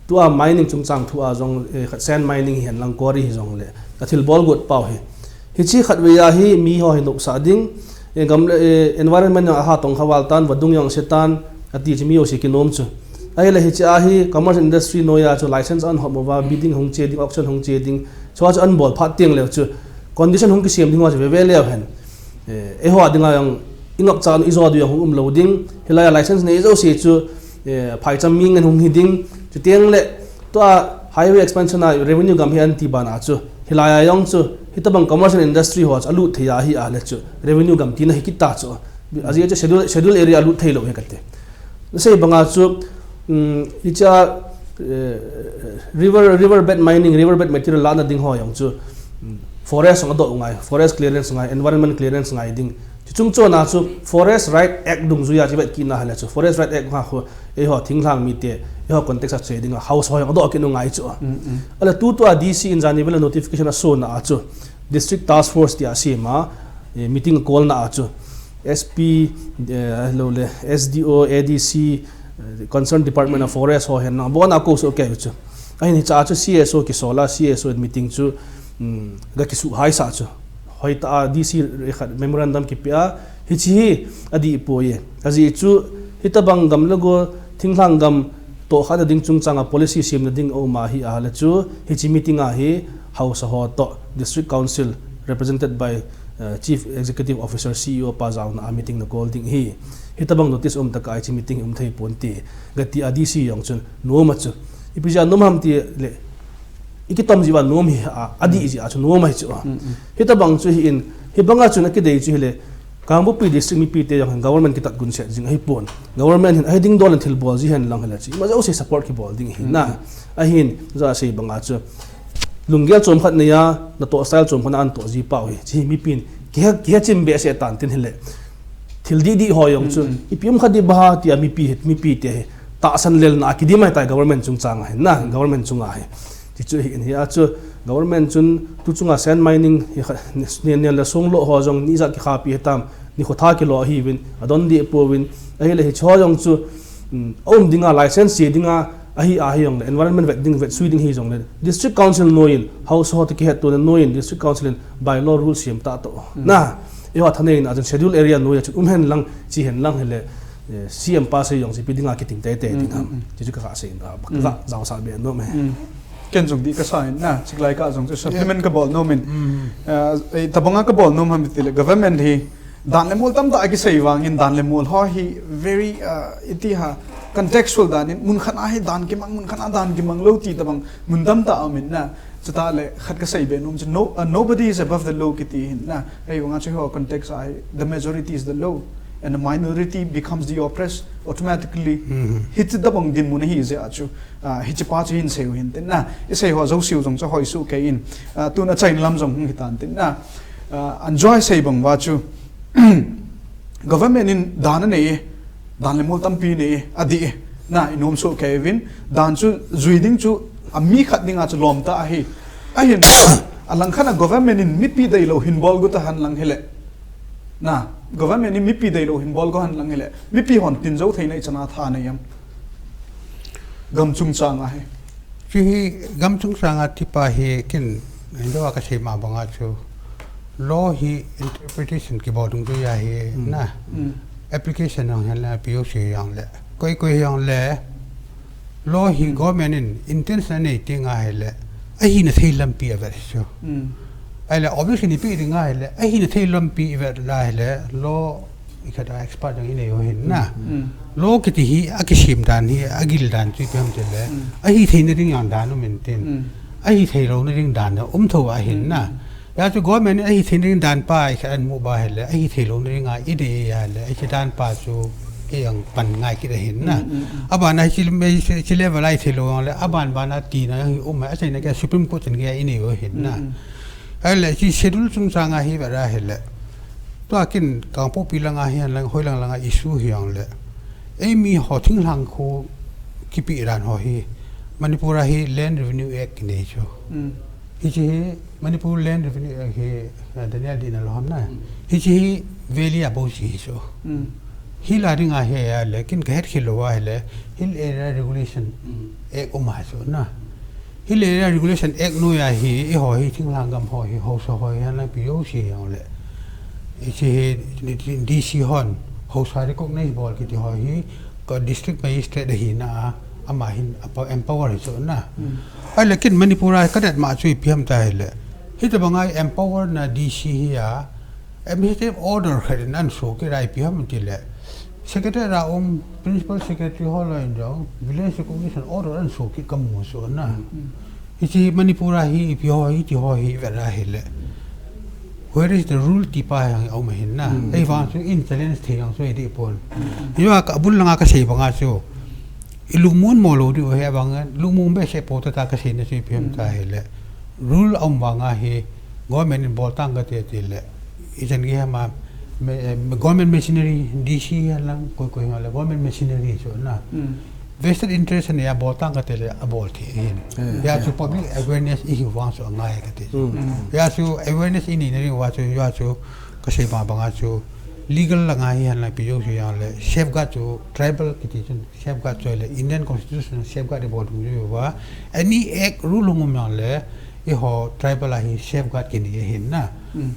Tua mining chungchang thua jong, eh, khat sand mining hihen lang quarry hijongle. Kathil bol got pau hi. Hiche khatvei a hi miho hi nopsah ding, Eh, gam le, eh, environment jong aha tong kha val tan, vadung jong ase tan, ati chu mi jouse kinom chu. Ahile hiche a hi commerce industry noiya chu license ahin hom uva, bidding hung che ding, auction hung che ding, chua chu ahin bol phat teng leu chu condition hung kisem ding ho chu veve leu hen. Eh, eiho dinga jong i ngapcha u i jo diu jong hung um lou ding, hilaiya license nei jouse chu, eh, phaicham mi ngen hung hi ding, chuteng le tua highway expansion a revenue gam hi anti bana chu, hilaiya jong chu, hitobang commercial industry ho chu alut thei ahi a le chu, revenue gam tina hi kit ta chu. Ajeh chu schedule, schedule area alut thei lou hi kati. Nasei banga chu, um, hiche a, eh, river, river bed mining, river bed material lahna ding ho jong chu, um, forest jong adoh u ngai, forest clearance ngai, environment clearance ngai ding. Chuche chung chon a chu Forest Right Act dungjuiya chu vet kit na hile chu, Forest Right Act ha khu, eiho thinglhang mite, eiho context a che dinga house ho jong adoh kit u ngai chu. Mm, mm. Ahile tutua D C in jani vela notification asona a chu, District Task Force tia asem a, eh, meeting akolna a chu, S P, eh, ahilou le, S D O, A D C, eh, concerned department of forest ho hen lang, abona akou soh kei u chu. Ahin hiche a chu C S O kisol a, C S O in meeting chu, um, ga kisuhhai sah chu. Hoitah a D C khat memorandum kipe a, hiche hi adih poi. Ajeh chu, hitobang gam le go, thinglhang gam tohkhah na ding chungchang a policy semna ding aum ahi a le chu, hiche meeting a hi haosa ho toh, District Council represented by, uh, Chief Executive Officer, C E O pa jaona a meeting na call ding ahi. Hitobang notice um tah a hiche meeting hi um thei ponte, gati a D C jong chun nom a chu. Ipi jeh a nom ham ti le, i kitom jiu va nom hi a, adih jeh a chu nom ahi chu a. Mm, mm. Hitobang chu hi in, hibanga chun akidei chu hile, Kangpokpi district mipite jong hin government kitat gunset jing ahipon. Government hin ahi ding dol in thilbol ji hen lang hile chu, ima jouse support kibol ding ahi na. Mm, mm. Ahin, ja sei banga chu, lunggel chom khat neiya, natoh style chom khat na anatoh ji pau hi, chu hi mipin kihe, kihechim behseh tan tin hile. Thil dihdih ho jong chu, mm, mm, ipi um kha ding ba tia mipi hi, mipite hi tahsan lelna a kidim ahitai government chungchang a hin na, mm, government chunga hi. Chuchu hi in hi a chu government chun tu chunga sand mining hi kha, ni, ni, ni le song lo ho jong nijat kikhapi hitam, nikho tha kilo ahiuvin, adon deh pouvin, ahile hiche ho jong chu, um, aum dinga license che dinga, ahi, ahi jongle, environment vet ding, vetsui ding hi jongle, District Council noiyin, haosa ho toh kihettohna noiyin, District Council in bylaw rule sem tah toh. Mm. Na, eiho thaneina a chun schedule area noiya chun um hen lang, che hen lang hile, eh, C M pa sei jong chu ipi dinga kiting teitei ding ham. Mm, mm, mm. Chuchu ka, ka sei na, mm, ka jaosah be nom e. Mm. Ken jong dih kasa in na, chiklai kah jong chu supplement, yeah, kabol nom in. Mm. Eh, eh, itobanga kabol nom ham itile, government hi, dan le mol tamtah akisei vangin, dan le mol ho hi very, uh, iti ham, contextual dan in, mun khat a hi dan kimang, mun khat a dan kimang lou ti tobang mun tamtah aum in na. Chutah le khat kasei be nom chu, no, uh, nobody is above the law kiti hin na. Ahivanga chu hiho context a hi, the majority is the law, and the minority becomes the oppressed automatically. Mm-hmm. Hiche tobang dinmun ahi jeh a chu, uh, hiche pa chu hin sei u hin tin na. I sei ho jouse u jong chu hoi soh kei in, uh, tun achaina lam jong hung hitan tin na. Ah, anjoi sei bang uva chu, government in dan anei e, dan le mol tampi nei e, adih e, na, i nom soh kei uvin, dan chu jui ding chu, a mi khat dinga chu lom tah ahi. Ahin, alangkhat a government in mipi deilou hin bol got a hen lang hile. Na, government in mipi deilou hin bol got a hen lang hile. Mipi hon tin jou theina ichan a tha nei em. Gam chungchang a hi. Chu hi gam chungchang a ti pa hi ken, in dou a kasei ma banga chu law hi interpretation kibol dungjuiya hi, mm, na. Mm. Application jong hen le, P O C jong le. Koi koi jong le. Law hi, mm, government in intention anei teng ahile, ahina thei lampi avet chu. Mm. Ahile, objection ipi ding ahile, ahina thei lampi ivet le ahile, law ikhat a expert jong inei u ahin na. Mm. Law kiti hi akisem dan hi, agil dan chu ipi ham tile, mm, ahi theina ding jong dan um in tin. Mm. Ahi thei louna ding dan um thou ahin na. Mm. Hijeh chun government in ahi theina ding dan pa ikhat amu uva ahile, ahi thei louna dinga idei ahile, hiche dan pa chu kei jong pan ngai kit ahin na. Mm, mm, mm. Abana hiche, hiche level a ahi thei lou jongle, aban bana tina jong hi um e, achaina kei a Supreme Court in kei a inei u ahin na. Mm, mm. Ahile, hiche schedule chungchang a hi vet a ahile. Tua ken Kangpokpi langa hi hen lang, hoilang langa issue hi jongle. Eimi ho thinglhang khu kipeh dan ho hi. Manipur a hi Land Revenue Act kinei chu. Mm. Hiche hi Manipur Land Revenue Act hi, eh, Daniel dih nalou ham na. Mm. Hiche hi valley a bou chu hi chu. Mm. Hill a dinga hi ahile, ken kahet khel lou ahile, Hill Area Regulation, mm, Act um a chu na. Hill Area Regulation Act noiya hi, eiho hi thinglhang gam ho hi, haosa ho hi, ana P O C hi jongle. Hiche hi D C hon haosa recognize bol kiti ho hi ka district magistrate ahina a, ama hin apa empower hi chu na. Ahile kin Manipur a ka det ma chu ipi ham ti ahile, hitabang a empower na D C hi a administrative order khat in ahin so kit a ipi ham ti le, secretary a um principal secretary ho loi in jong village recognition order ahin so kit ka mu chu na. Hiche Manipur a hi ipi ho, hiti ho hi vet a ahile, where is the rule ti pa hi a um ahin na. Ahivang chu in challenge thei jong chu idei pon. Hiva ka bul langa ka sei banga chu, i lungmon mo lou diu ahi, abang lungmon behseh pou ta, ka seina chu ipi ham ti ahile, rule a um vanga hi government in bol tang kate ti le, ichan gei hama, government machinery, D C hi lang koi koi hi le government machinery chu na. Vested interest nei a bol tang kate le abol thei ahin. Hia chu public awareness ihiu vang chu angai kati. Hia chu awareness inei na ding uva chu, hia chu ka sei bang banga chu legal langa hi hen lang ipi jouse jong le safeguard chu tribal kiti chun safeguard chu le Indian Constitution safeguard ibol dungjuiya, any act rule hung um jong le eiho tribal a hi safeguard kinei ahin na.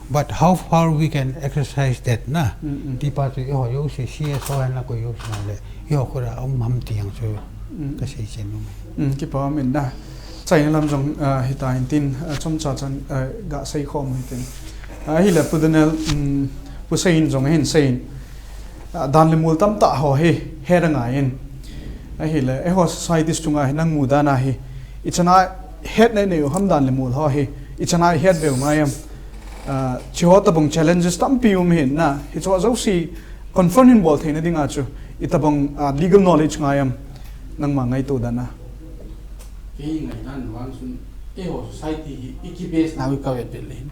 But how far we can exercise that na, ti pa chu eiho jouse C S O hen lang koi jouse jong le eiho khut a um ham ti jong chu ka sei chen nom e. Kipa um in na. Chaina lam jong hitan tin chomcha chan ga sei khom hitin. Ahile Pu Daniel, Pu Seiyin jong ahin seiyin, dan le mol tamtah ho hi het angai in. Ahile eiho societies chunga hi nang mu dan a hi, ichana het nei nei u ham dan le mol ho hi, ichana het veu ngai am? Hiche ho tabang challenges tampi um ahin na, hiche ho jouse confront hin bol theina dinga chu itabang legal knowledge ngai am, nangma ngaito dan a? Kei ngaidan vang chun, eiho society hi i kibase nau hi ka vet vet le hin,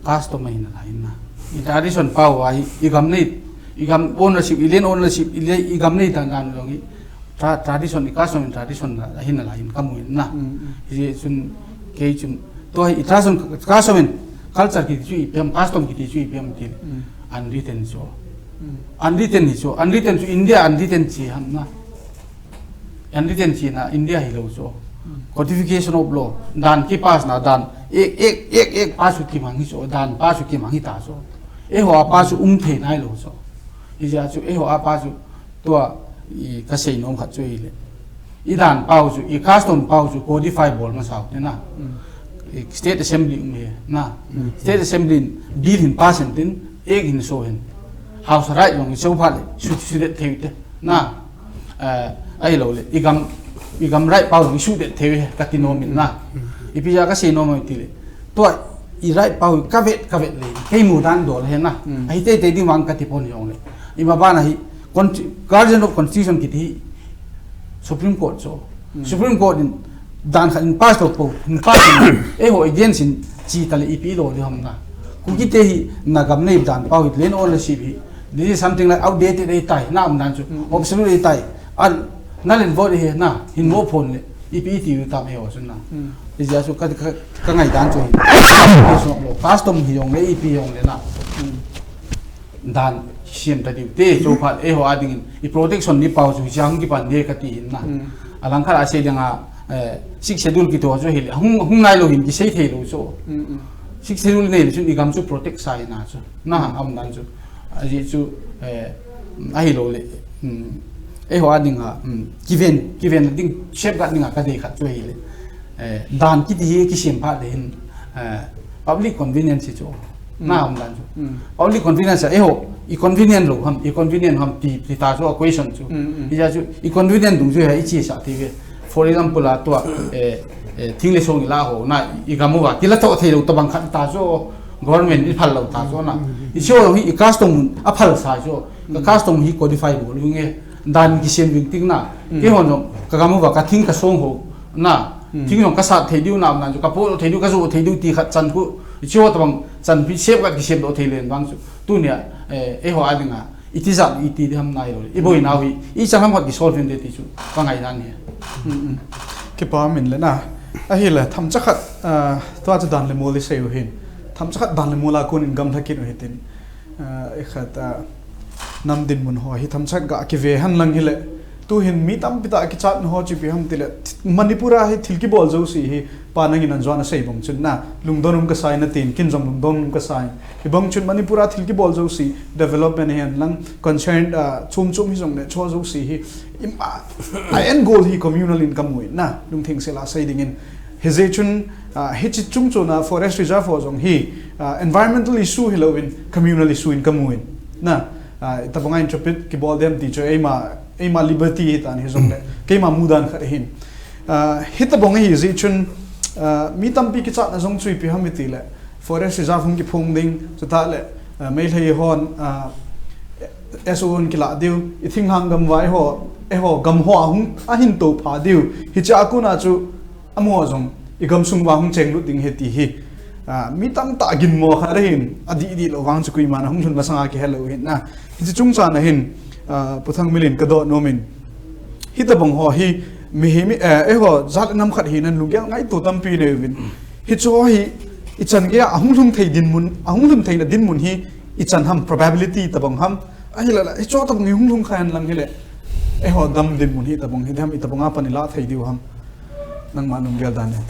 custom ahin alai in na. I tradition pau a hi, i gam nei, i gam ownership, i land ownership, i le, i gam nei dan dan jong hi, tradition, i custom in tradition ahin alai in ka mu in na. Hiche chun kei chun tua hi i tradition, custom in culture kiti chu ipi ham, custom kiti chu ipi ham ti le, unwritten chu. Unwritten hi chu, unwritten chu India unwritten chi ham na. Unwritten china India hilou chu. Codification of law, dan kipass na dan, ek ek ek ek pa chu kimang hi chu, dan pa chu kimang hita chu. Eiho a pa chu um thei nailou chu. Hijeh a chu eiho a pa chu tua ka sei nom khat chu hile, i dan pau chu, i custom pau chu codify bol masau te na. State Assembly um hi na. State Assembly in bill hin pass in tin, ek hin so hin, House right jong hi so phat le su, sudet thei te na. Ahilou le i gam, i gam right pau hi sudet thei kati nom in na. Ipi jeh a ka sei nom ti le, tua i right pau ka vet ka vet le kei mu dan dol hi na. Ahi teitei ding vang kati pon jong le, ima bana hi Guardian of Constitution kiti hi Supreme Court chu. Supreme Court in dan khat in pass to po, in pass in, eiho against in chi ta le ipi lo di ham na. Kuki te hi na gam nei dan pau hi land ownership hi, this is something like outdated ahi tai, na um dan chu, obsolete ahi tai. An, na len vote hi na, hin mo phon le ipi ti u tam eiho chu na. Hijeh a chu ka, ka, ka ngaidan chu hi, custom hi jong le ipi jong le na, dan sem ta diu te, chu phat eiho a dingin i protection ni pau chu chang kipan de kati in na. Alang khat a sei ding a, Sixth Schedule kiti chu hile hung, hung nailou hin kisei thei lou chu. Sixth Schedule nei le chun i gam chu protect sa ina chu na, um dan chu. Ajeh chu ahilou le, eiho a dinga kiven, kiven ding, safeguard dinga ka dei khat chu hile, dan kiti hi kisem phat le hin public convenience chu na, um dan chu. Public convenience a eiho i convenient lou ham, i convenient ham ti, ti ta chu a question chu. Hijeh a chu i convenient dungjuiya i chesa thei ve. For example a tua, thing le song i la ho na, i gam uva kila to thei lou tabang khat ta chu, government i phal lou ta chu na. I chu hi i custom a phal sa chu. Ka custom hi codify bol u nge, dan kisem ving ting na. Keihon jong ka gam uva ka thing ka song ho na, thing jong ka sat thei diu na, um dan chu ka po thei diu, ka jo thei diu ti khat chan khu, i chu tabang chan pi safeguard kisem doh thei len vang chu. Tunia eiho a dinga iti jat iti di ham nailou le, i boinau hi ichan ham khat kisolve in de ti chu ka ngaidan hi. Kipa um in le na. Ahile themcha khat, tua chu dan le mol i sei u hin, themcha khat dan le mol a kon in gamla kit u hitin, i khat, nam dinmun ho hi themcha khat ga kive hen lang hile, Tuhin mi tampi tah kichat na ho chu ipi ham tile, Manipur a hi thil kibol jouse hi pa nangin an juan asei bang chun na, lungdon um kasai na tin, kin jong lungdon um kasai. Hibang chun Manipur a thil kibol jouse, development hihen lang, concern, ah, chom chom hijongle, chu jouse hi, im-, ah, a end goal hi communal in kamu in na, lungtheng sela sei dingin. Hijeh chun, ah, hiche chung chuna forest reserve ho jong hi, ah, environmental issue hilouvin, communal issue in kamu in na. Ah, itabanga interpret kibol dem ti chu eima, eima liberty hitan hijongle, keima mudan khat ahin. Ah, hitabang ahi jeh chun, ah, mi tampi kichatna jong chu ipi ham itile, forest reserve hung kiphong ding, chutah le, ah, Meitei hon, ah, S O hung kilah diu, i thinglhang gam uva eiho, eiho gam ho ahung, ahin toupha diu. Hiche a kona chu, amaho jong, i gamsung uva hung chenglut ding ahi ti hi. Ah, mi tamtah ginmo khat ahin, adih dih lou vang chu koiman ahung lhun masanga kihelou ahin na. Hiche chungchang a hin, ah, Pu Thangmil in kadoh nom in. Hitabang ho hi, mihem, eh, eiho, jat le nam khat hinan lunggel ngaito tampi neiyuvin. Hiche ho hi, ichan geiya, ahung lhung thei dinmun, ahung lhung theina dinmun hi, ichan ham, probability tabang ham, Ahile la, hiche tabang hi hung lhung kha hen lang hile. Eiho dam dinmun hi tabang hi, ham itabanga pan ilah thei diu ham. Nangma lunggel dan in.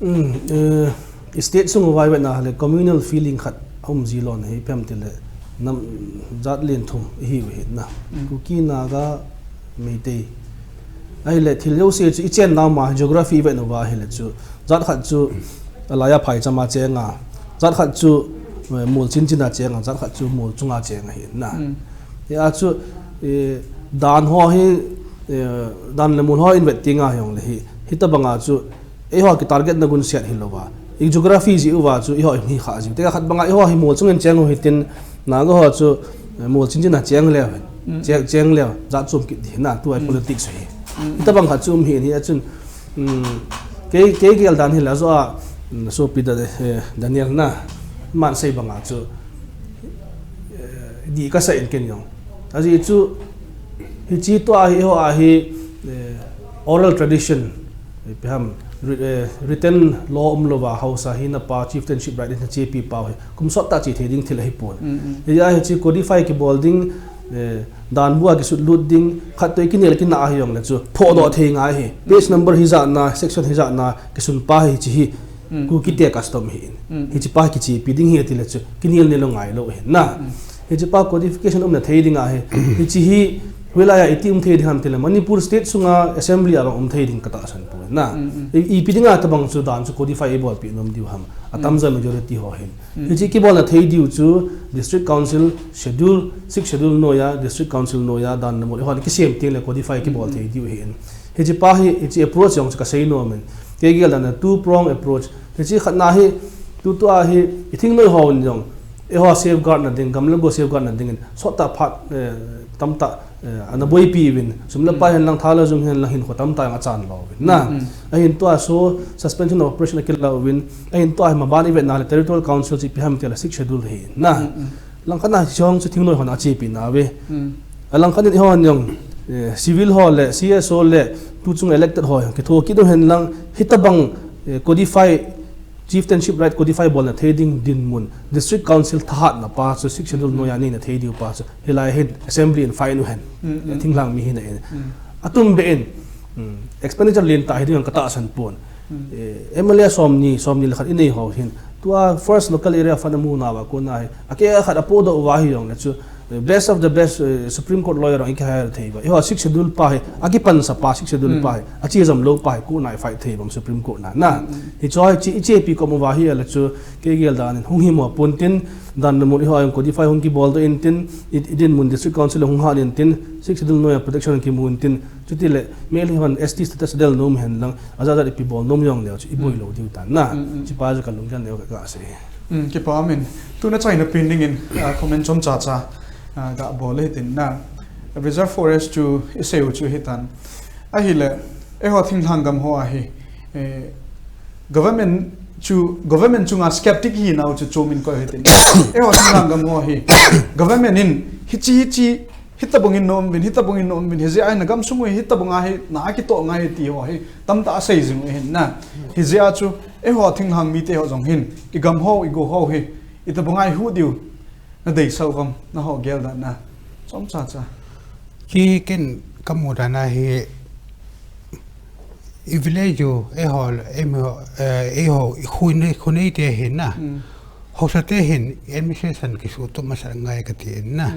Um, eh, state sung uva ivet na le communal feeling khat aum ji lou ahi, ipi ham tile, nam jat len thum ihiu ahi na. Mm. Kuki, Naga, Meitei. Ahile thil jouse chu ichen nau ma geography ivet nauva ahile chu. Jat khat chu alaiya phaicham a cheng a. Jat khat chu, eh, mol chinchin a cheng a, jat khat chu mol chunga cheng ahi na. Mm. Hia chu, eh, dan ho hi, eh, dan le mol ho in vet teng a hijongle hi. Hitabanga chu, eiho ki target na gun siat hilouva. I geography jeh uva chu eiho hi kha ji. Tekah khat banga eiho hi mol chungin cheng u hitin, Naga ho chu, eh, mol chinchin a cheng leu hen. Mm. Cheng, cheng leu, jat chom kit di na, tua hi politics hi. Mm. Hitabang khat chu um hi, hia chun, um, kei, kei gel dan hi la jo a, um, sopi Da-, eh, Daniel na, man sei banga chu, eh, di kasa in ken jong. Ajeh chu, hiche tua hi, eiho a hi, eh, oral tradition, ipi ham, wri-, eh, written law umlouva haosa hi na pa chieftainship right in na chepi pau hi. Kum sot tah che thei ding thil ahipon. Mm, mm. Hia hiche codify kibol ding, eh, danbu a kisut lut ding, khat toh kinel kina ahi jongle chu. Phodoh thei ngai hi. Page number hijat na, section hijat na, kisun pa hiche hi. Mm. Kukite custom ahin. Mm. Hiche pa kichepi ding ahi tile chu. Kinel nel lou ngai lou ahin na. Mm. Hiche pa codification umna thei ding ahi. Hiche hi, hoilaiya iti um thei ding ham tile, Manipur state sunga assembly a bang um thei ding katahsan poi na. Mm, mm. I, ipi dinga tabang chu dan chu codify ibolpi nom diu ham. Atamjo majority ho hin. Mm. Hiche kibolna thei diu chu district council schedule, sixth schedule noiya, district council noiya, dan le mol, eihon kisem teng le codify kibol thei diu ahin. Hiche pa hi, hiche approach jong chu kasei nom in. Kei gel dan a two prong approach. Hiche khatna hi, tutua hi, i thingnoi hon jong. Eiho safeguard na ding, gam le go safeguard na dingin. Sot tah phat, eh, tamtah, eh, ana boipi uvin. Sum le pai hen lang, tha le jung hen lang, hinkho tamtah jong achan lou uvin. Na, mm, mm, ahin tua so, suspension of operation akilah uvin. Ahin tua hi maban ivet na le territorial council chu ipi ham tile sixth schedule hi. Na, mm, mm. Langkhat na hiche hung chu thingnoi hon achepi nauve. Hmm. Alangkhat in eihon jong, eh, civil ho le, C S O le, tu chung elected ho, kitho kit u hen lang, hitabang, eh, codify, chieftainship right codify bolna thei ding dinmun, district council thahatna pa chu sixth schedule noiya neina thei diu pa chu, hilai hin assembly in fine u hen. Hmm, hmm. Thinglhang mi hina in. Hmm. Atum be in, hmm, expenditure lentah hiding katahsan pon. Hmm. Eh, M L A somni, somni le khat inei ho hin. Tua first local area fund amu nauva kona hi. Akeh khat apodoh uva ahi jongle chu, eh, best of the best, eh, Supreme Court lawyer jong iki hire thei uva. Eiho sixth schedule pa hi, akipansa pa, sixth schedule pa hi. Hmm. Ache jom lou pa hi, kona i fight thei bang Supreme Court na. Na, hmm, hmm, hiche hi che, ichepi khom uva ahile chu, kei gel dan in hung himo pon tin, dan le mol eiho jong codify hung kibol doh in tin, i, i dinmun district council hung hat in tin, sixth schedule noiya protection kimu in tin, Chutile, Meitei hon S T status del nom hen lang, ajat jat ipi bol nom jong leu chu, iboi lou diu tan na. Mm, mm. Hiche pa chu kalunggel neo ka, kasei. Mm, kipa umin. Tuna chaina pen dingin, ah, comment chomcha cha, ah, gabol le hitin na. Reserve forest chu isei u chu hitan. Ahile, eiho thinglhang gam ho ahi. Eh, government chu, government chunga skeptic hinau chu chomin koi hitin. Eiho thinglhang gam ho ahi. Government in hiche, hiche, Hitabang in na um uvin, hitabang in na um uvin, hijeh a hi na gamsung u hi, hitabang a hi, na kitoh ngai ti ho hi, tamtah asei jing u ahin na. Hijeh a chu, eiho thinglhang mite ho jong hin, i gam ho, i go ho hi, itabang a i huh diu, na deisah u ham, nangho gel dan a. Chomcha cha. Ki ken kamu dan a hi, i village u, eiho, eiho, eh, eiho, i khun, khun ei te hin na. Hausa te hin administration kisutup masa ngai kati in na.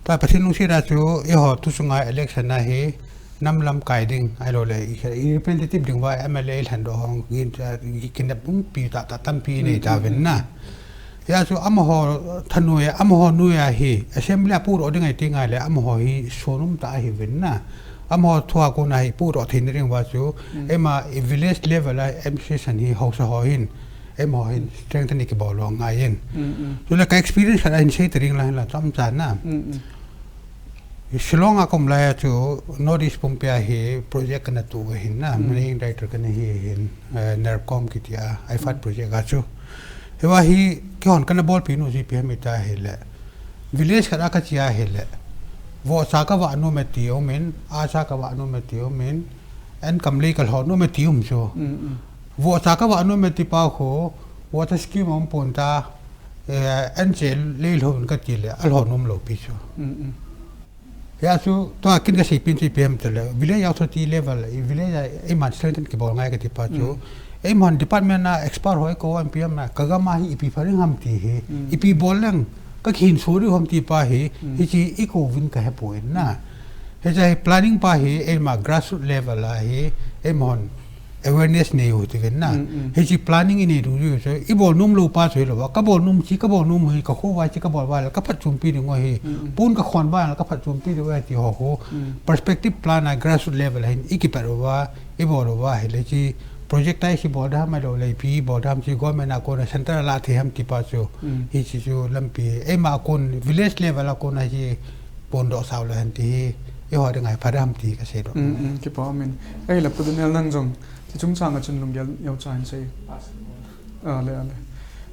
Ta Pathen lungset a chu eiho tu chunga election a hi nam lamkai ding, ahilou le i, i representative ding uva M L A lhendoh hung, gin, eh, kinep pumpi tah, tah tampi nei tauvin na. Hia chu amaho thanoi a, amaho noi a hi assembly a pudoh ding ahi ti ngai le, amaho hi sunum tah ahiuvin na. Amaho thua kona hi pudoh theina ding uva chu, eima i village level a administration hi hausa ho hin, eiho hin strengthen i kibol u angai in. Chule ka experience khat a hin sei ta ding la, la chomcha na. Shillong a kaum lai a chu North East pumpi a hi project kana tu u ahin na, managing director kana hi hin, eh, NERPCOM kiti a, IFAD project a chu. Hiva hi, keihon kana bolpi nu chu ipi ham iti a hile, village khat a kache a hile, vohcha kavah nom e ti um in, ahcha kavah nom e ti um in, an kam lei kalhoh nom e ti um chu. Vohcha kavah nom e ti pa khu, water scheme aum pon ta, eh, an che lei lhon kati le, alhoh nom lou pi chu. Hia chu, tua ken kasei pen chu ipi ham iti le, village authority level, i village a, eiman strengthen kibol ngai kati pa chu. Eiman department a expert ho eikou a ipi ham na, kagam a hi ipi pha ding ham ti hi, ipi bol leng, kakihinso diu ham ti pa hi, hiche eikou vin kahepoi na. Hiche hi planning pa hi, eima grassroots level a hi, eiman awareness nei u ti uvin na. Hiche planning inei diu diu chu, ibol nom lou pa chu hilou va, kabol nom chu, kabol nom hi, kakho uva chu kabol uva le, kaphatchompi ding u ahi. Pon kakhon uva le, kaphatchompi ding u ahi ti ho khu. Perspective plan a grassroots level a hin, ikipat uva, ibol uva hile chu, project a ipi bol ding ham ahilou le, ipi bol ding ham chu, government a kona central a la thei ham ti pa chu. Hiche chu lampi, eima a kon, village level a kona hi, pondoh sao le hen ti hi, eiho dinga hi pha ding ham ti kasei doh. Kipa umin. Ahile Pu Daniel nang jong, ti chungchang a chun lunggel neocha hin sei. A le, a le.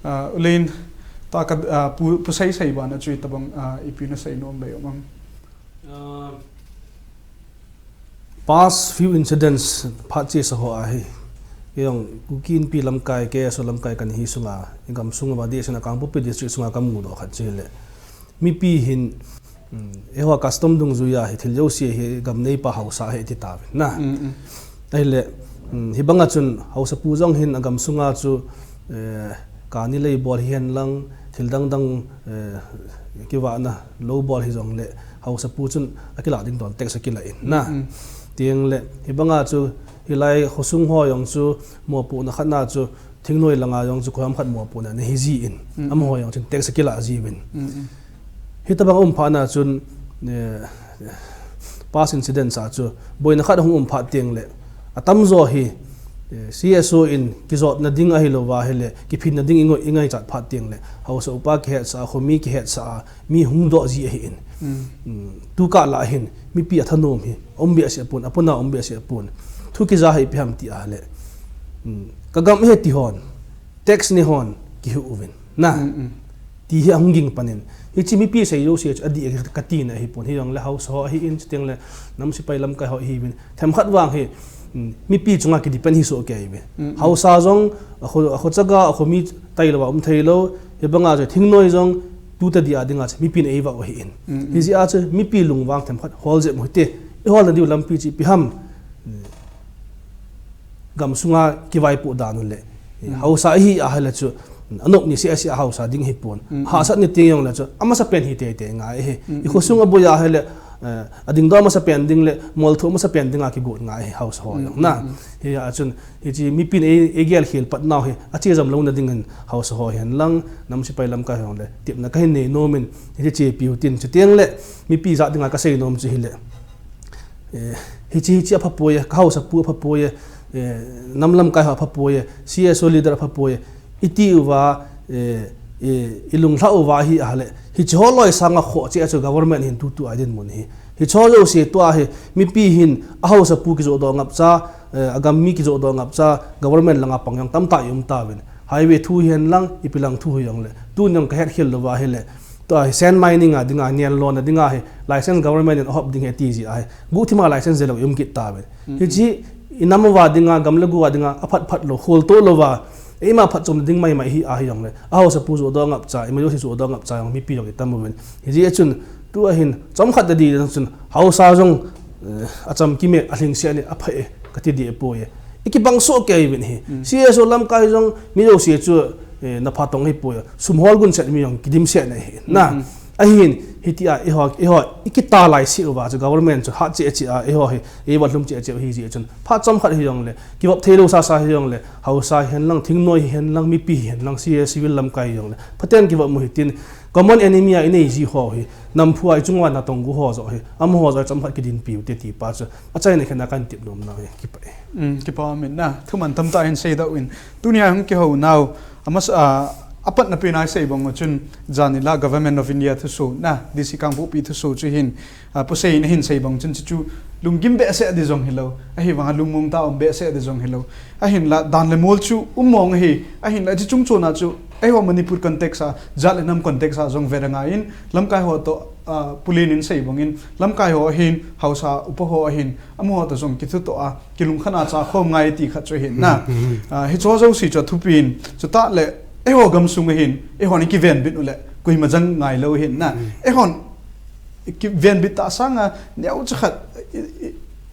A, ulein, ta ka, a, pu, pu sei sei ban a chu itobang, a, ipi nasei nom bei um am? Past few incidents phat chesa ho ahi. Kei jong Kuki Inpi lamkai, K S O lamkai kana hi sunga, i gamsung uva D S na Kangpokpi district sunga kamudoh khat chu hile, mipi hin, um, eiho custom dungjui a hi thil jouse hi gam neipa hausa ahi ti tauvin na. Ahile, um, hibanga chun hausapu jong hin agamsunga chu, eh, kani lei bol hihen lang, thil dang dang, eh, kivahna lou bol hijongle, hausapu chun akilah ding don tax akilah in na. Tieng le, hibanga chu, hilai khosung ho jong chu, mopohna khat na chu, thingnoi langa jong chu, khoham khat mopohna ana hi jin. Amaho jong chun tax akilah jiuvin. Hitobang um phat na chun, eh, past incidents a chu, boina khat hung um phat tieng le, atamjo hi, eh, C S O in kijotna ding ahilou va hile, kiphinna ding i ngoi, i ngaichat phat tieng le, hausa upa kihetsah a, khomi kihetsah a, mi hung doh ji ahin. Mm, tukah lah hin, mipi athanom hi, um behseh pon, apona um behseh pon. Thu kija hi ipi ham ti a le. Mm, kagam ahi ti hon, tax ne hon, kihu uvin. Na. Ti hi ahung ging panin. Hiche mipi sei jouse chu adih katina ahipon. Hijongle hausa ho ahin, chuteng le nam sepai lamkai ho ahiuvin. Themkhat vang hi, mm, mipi chunga kidepend hi soh kei ve. Hausa jong, akho, akho chaga, akho mi tailou va um theilou. Hibanga chu thingnoi jong, tu tadi a dinga chu, mipin eivah u ahin. Hijeh a chu, mipi lungvang themkhat hol jep u hite. Iholna diu lampi chu ipi ham. Gamsunga kivaipoh dan u le. Hausa ihi a hile chu, anop ni seh seh a hausa ding hipon. Hahsat ni teng jongle chu, amasapen hi teitei ngai ahi. I khosung aboi a hile, eh, adingdoh amasapen ding le, molthoh amasapen dinga kigot ngai ahi hausa ho jong. Na, hia chun, hiche mipin ei, eigel khel pat nau hi, ache jam louna dingin hausa ho hihen lang, nam sepai lamkai ho jongle, tepna kahin nei nomin, hiche chepiu tin, chuteng le, mipi jat dinga kasei nom chu hile. Eh, hiche, hiche aphapoi, ka hausapu aphapoi, eh, nam lamkai ho aphapoi, C S O leader aphapoi, iti uva, eh, eh, ilunglhah uva hi ahile, hiche ho loi sanga khoh cheh a chu government hin tutu a dinmun hi. Hiche ho jouse tua hi, mipi hin ahausapu kijohdoh ngapcha, eh, agam mi kijohdoh ngapcha, government langa pang jong tamtah i um tauvin. Highway thu hihen lang, ipi lang thu hijongle. Tun jong kahet khel louva hile. Tua hi sand mining a dinga, nian lona dinga hi, license government in ahop ding ahi ti jeh a hi. Guhthima license jelou i um kit tauvin. Hiche, inam uva dinga, gam le go a dinga, aphat phat lou, kholtoh louva, eima phatchomna ding maimai hi ahijongle. Ahausapu johdoh ngapcha, eima jouse johdoh ngapcha jong mipi jong itam uvin. Hijeh a chun, Tua hin chomkhat a di chun haosa jong, eh, acham kime a lhingset ni a phai e, kati di poi e. I kibang soh kei uvin ahi. Mm. C S O lamkai jong mi jouse chu, eh, na phatong hi poi e. Sum hol gunset mi jong kidimset na ahi. Na, mm-hmm, ahin, hitia, eiho, eiho, i kitalai seh uva chu government chu hat cheh cheh a, eiho hi, eiva lhum cheh cheh hi jeh chun. Phat chomkhat hi jongle, kivop thei lou sasa hi jongle, haosa hihen lang, thingnoi hihen lang, mipi hihen lang, C S O civil lamkai hi jongle. Phaten kivop u hitin, common enemy a i nei ji ho hi, namphu a i chunga natong gu ho joh hi, amaho joh chomkhat kidinpi u te ti pa chu, achaina khen a kan tep nom nau hi, kipah e. Mm, kipa min na, thuman tamtah hin seidoh in, tunia hung kihou nau, amas-, a, apatna pen a i sei bang u chun, janhi la Government of India thusoh na, D C Kangpokpi thusoh chu hin, a, Pu Seina hin sei bang chun chu chu lunggim behseh di jong hilou. Ahivanga lungmong tah a um behseh di jong hilou. Ahinla dan le mol chu um mong ahi. Ahinla hiche chungchon a chu eiho Manipur context a, jat le nam context a jong vet angaiyin lamkai ho toh, a, Pu Len in sei bangin lamkai ho ahin, haosa upa ho ahin, amaho toh jong kithutoh a, kilungkhat a chakhom ngai ti khat chu ahin na. Mm, mm. A, hicheho jouse chu athupi in, chutah le eiho gamsung ahin, eihon i kivenbit u le, koima jang ngailou ahin na. Mm. Eihon kivenbit tah sanga neocha khat i, i,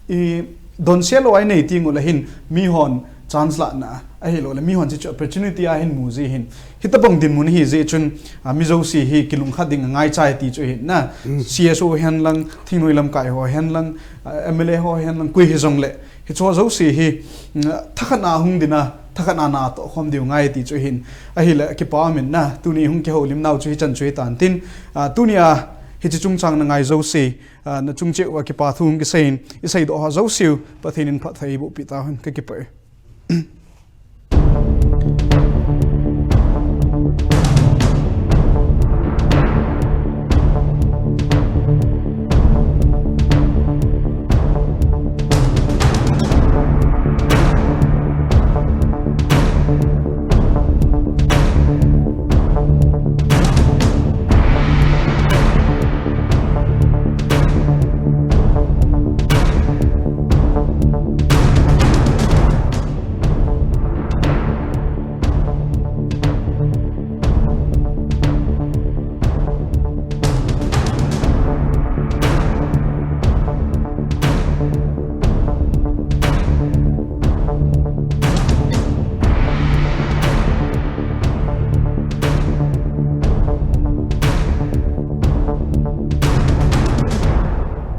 i donse lou a i nei teng u le hin mihon chance lahna ahilou le mihon hiche chu opportunity a hin mu ji hin. Hitobang dinmun hi jeh chun, a, mi jouse hi kilungkhat ding angai chai ti chu ahin na. Mm. C S O hihen lang, thingnoi lamkai ho hihen lang, a, M L A ho hihen lang, koi hijongle. Hicheho jouse hi, mm, thakhat a hung ding a, thakhat a natoh khom diu ngai ti chu ahin. Ahile kipa min na, tuni hung kihoulim nau chu hichan chu hitan tin, a, tunia hiche chungchang na ngai jouse, a, na chung cheh uva kipa thu hung kisei in, i seidoh ho jouse u, Pathen in phatthei eiboh peh tauhen, ka kipah e.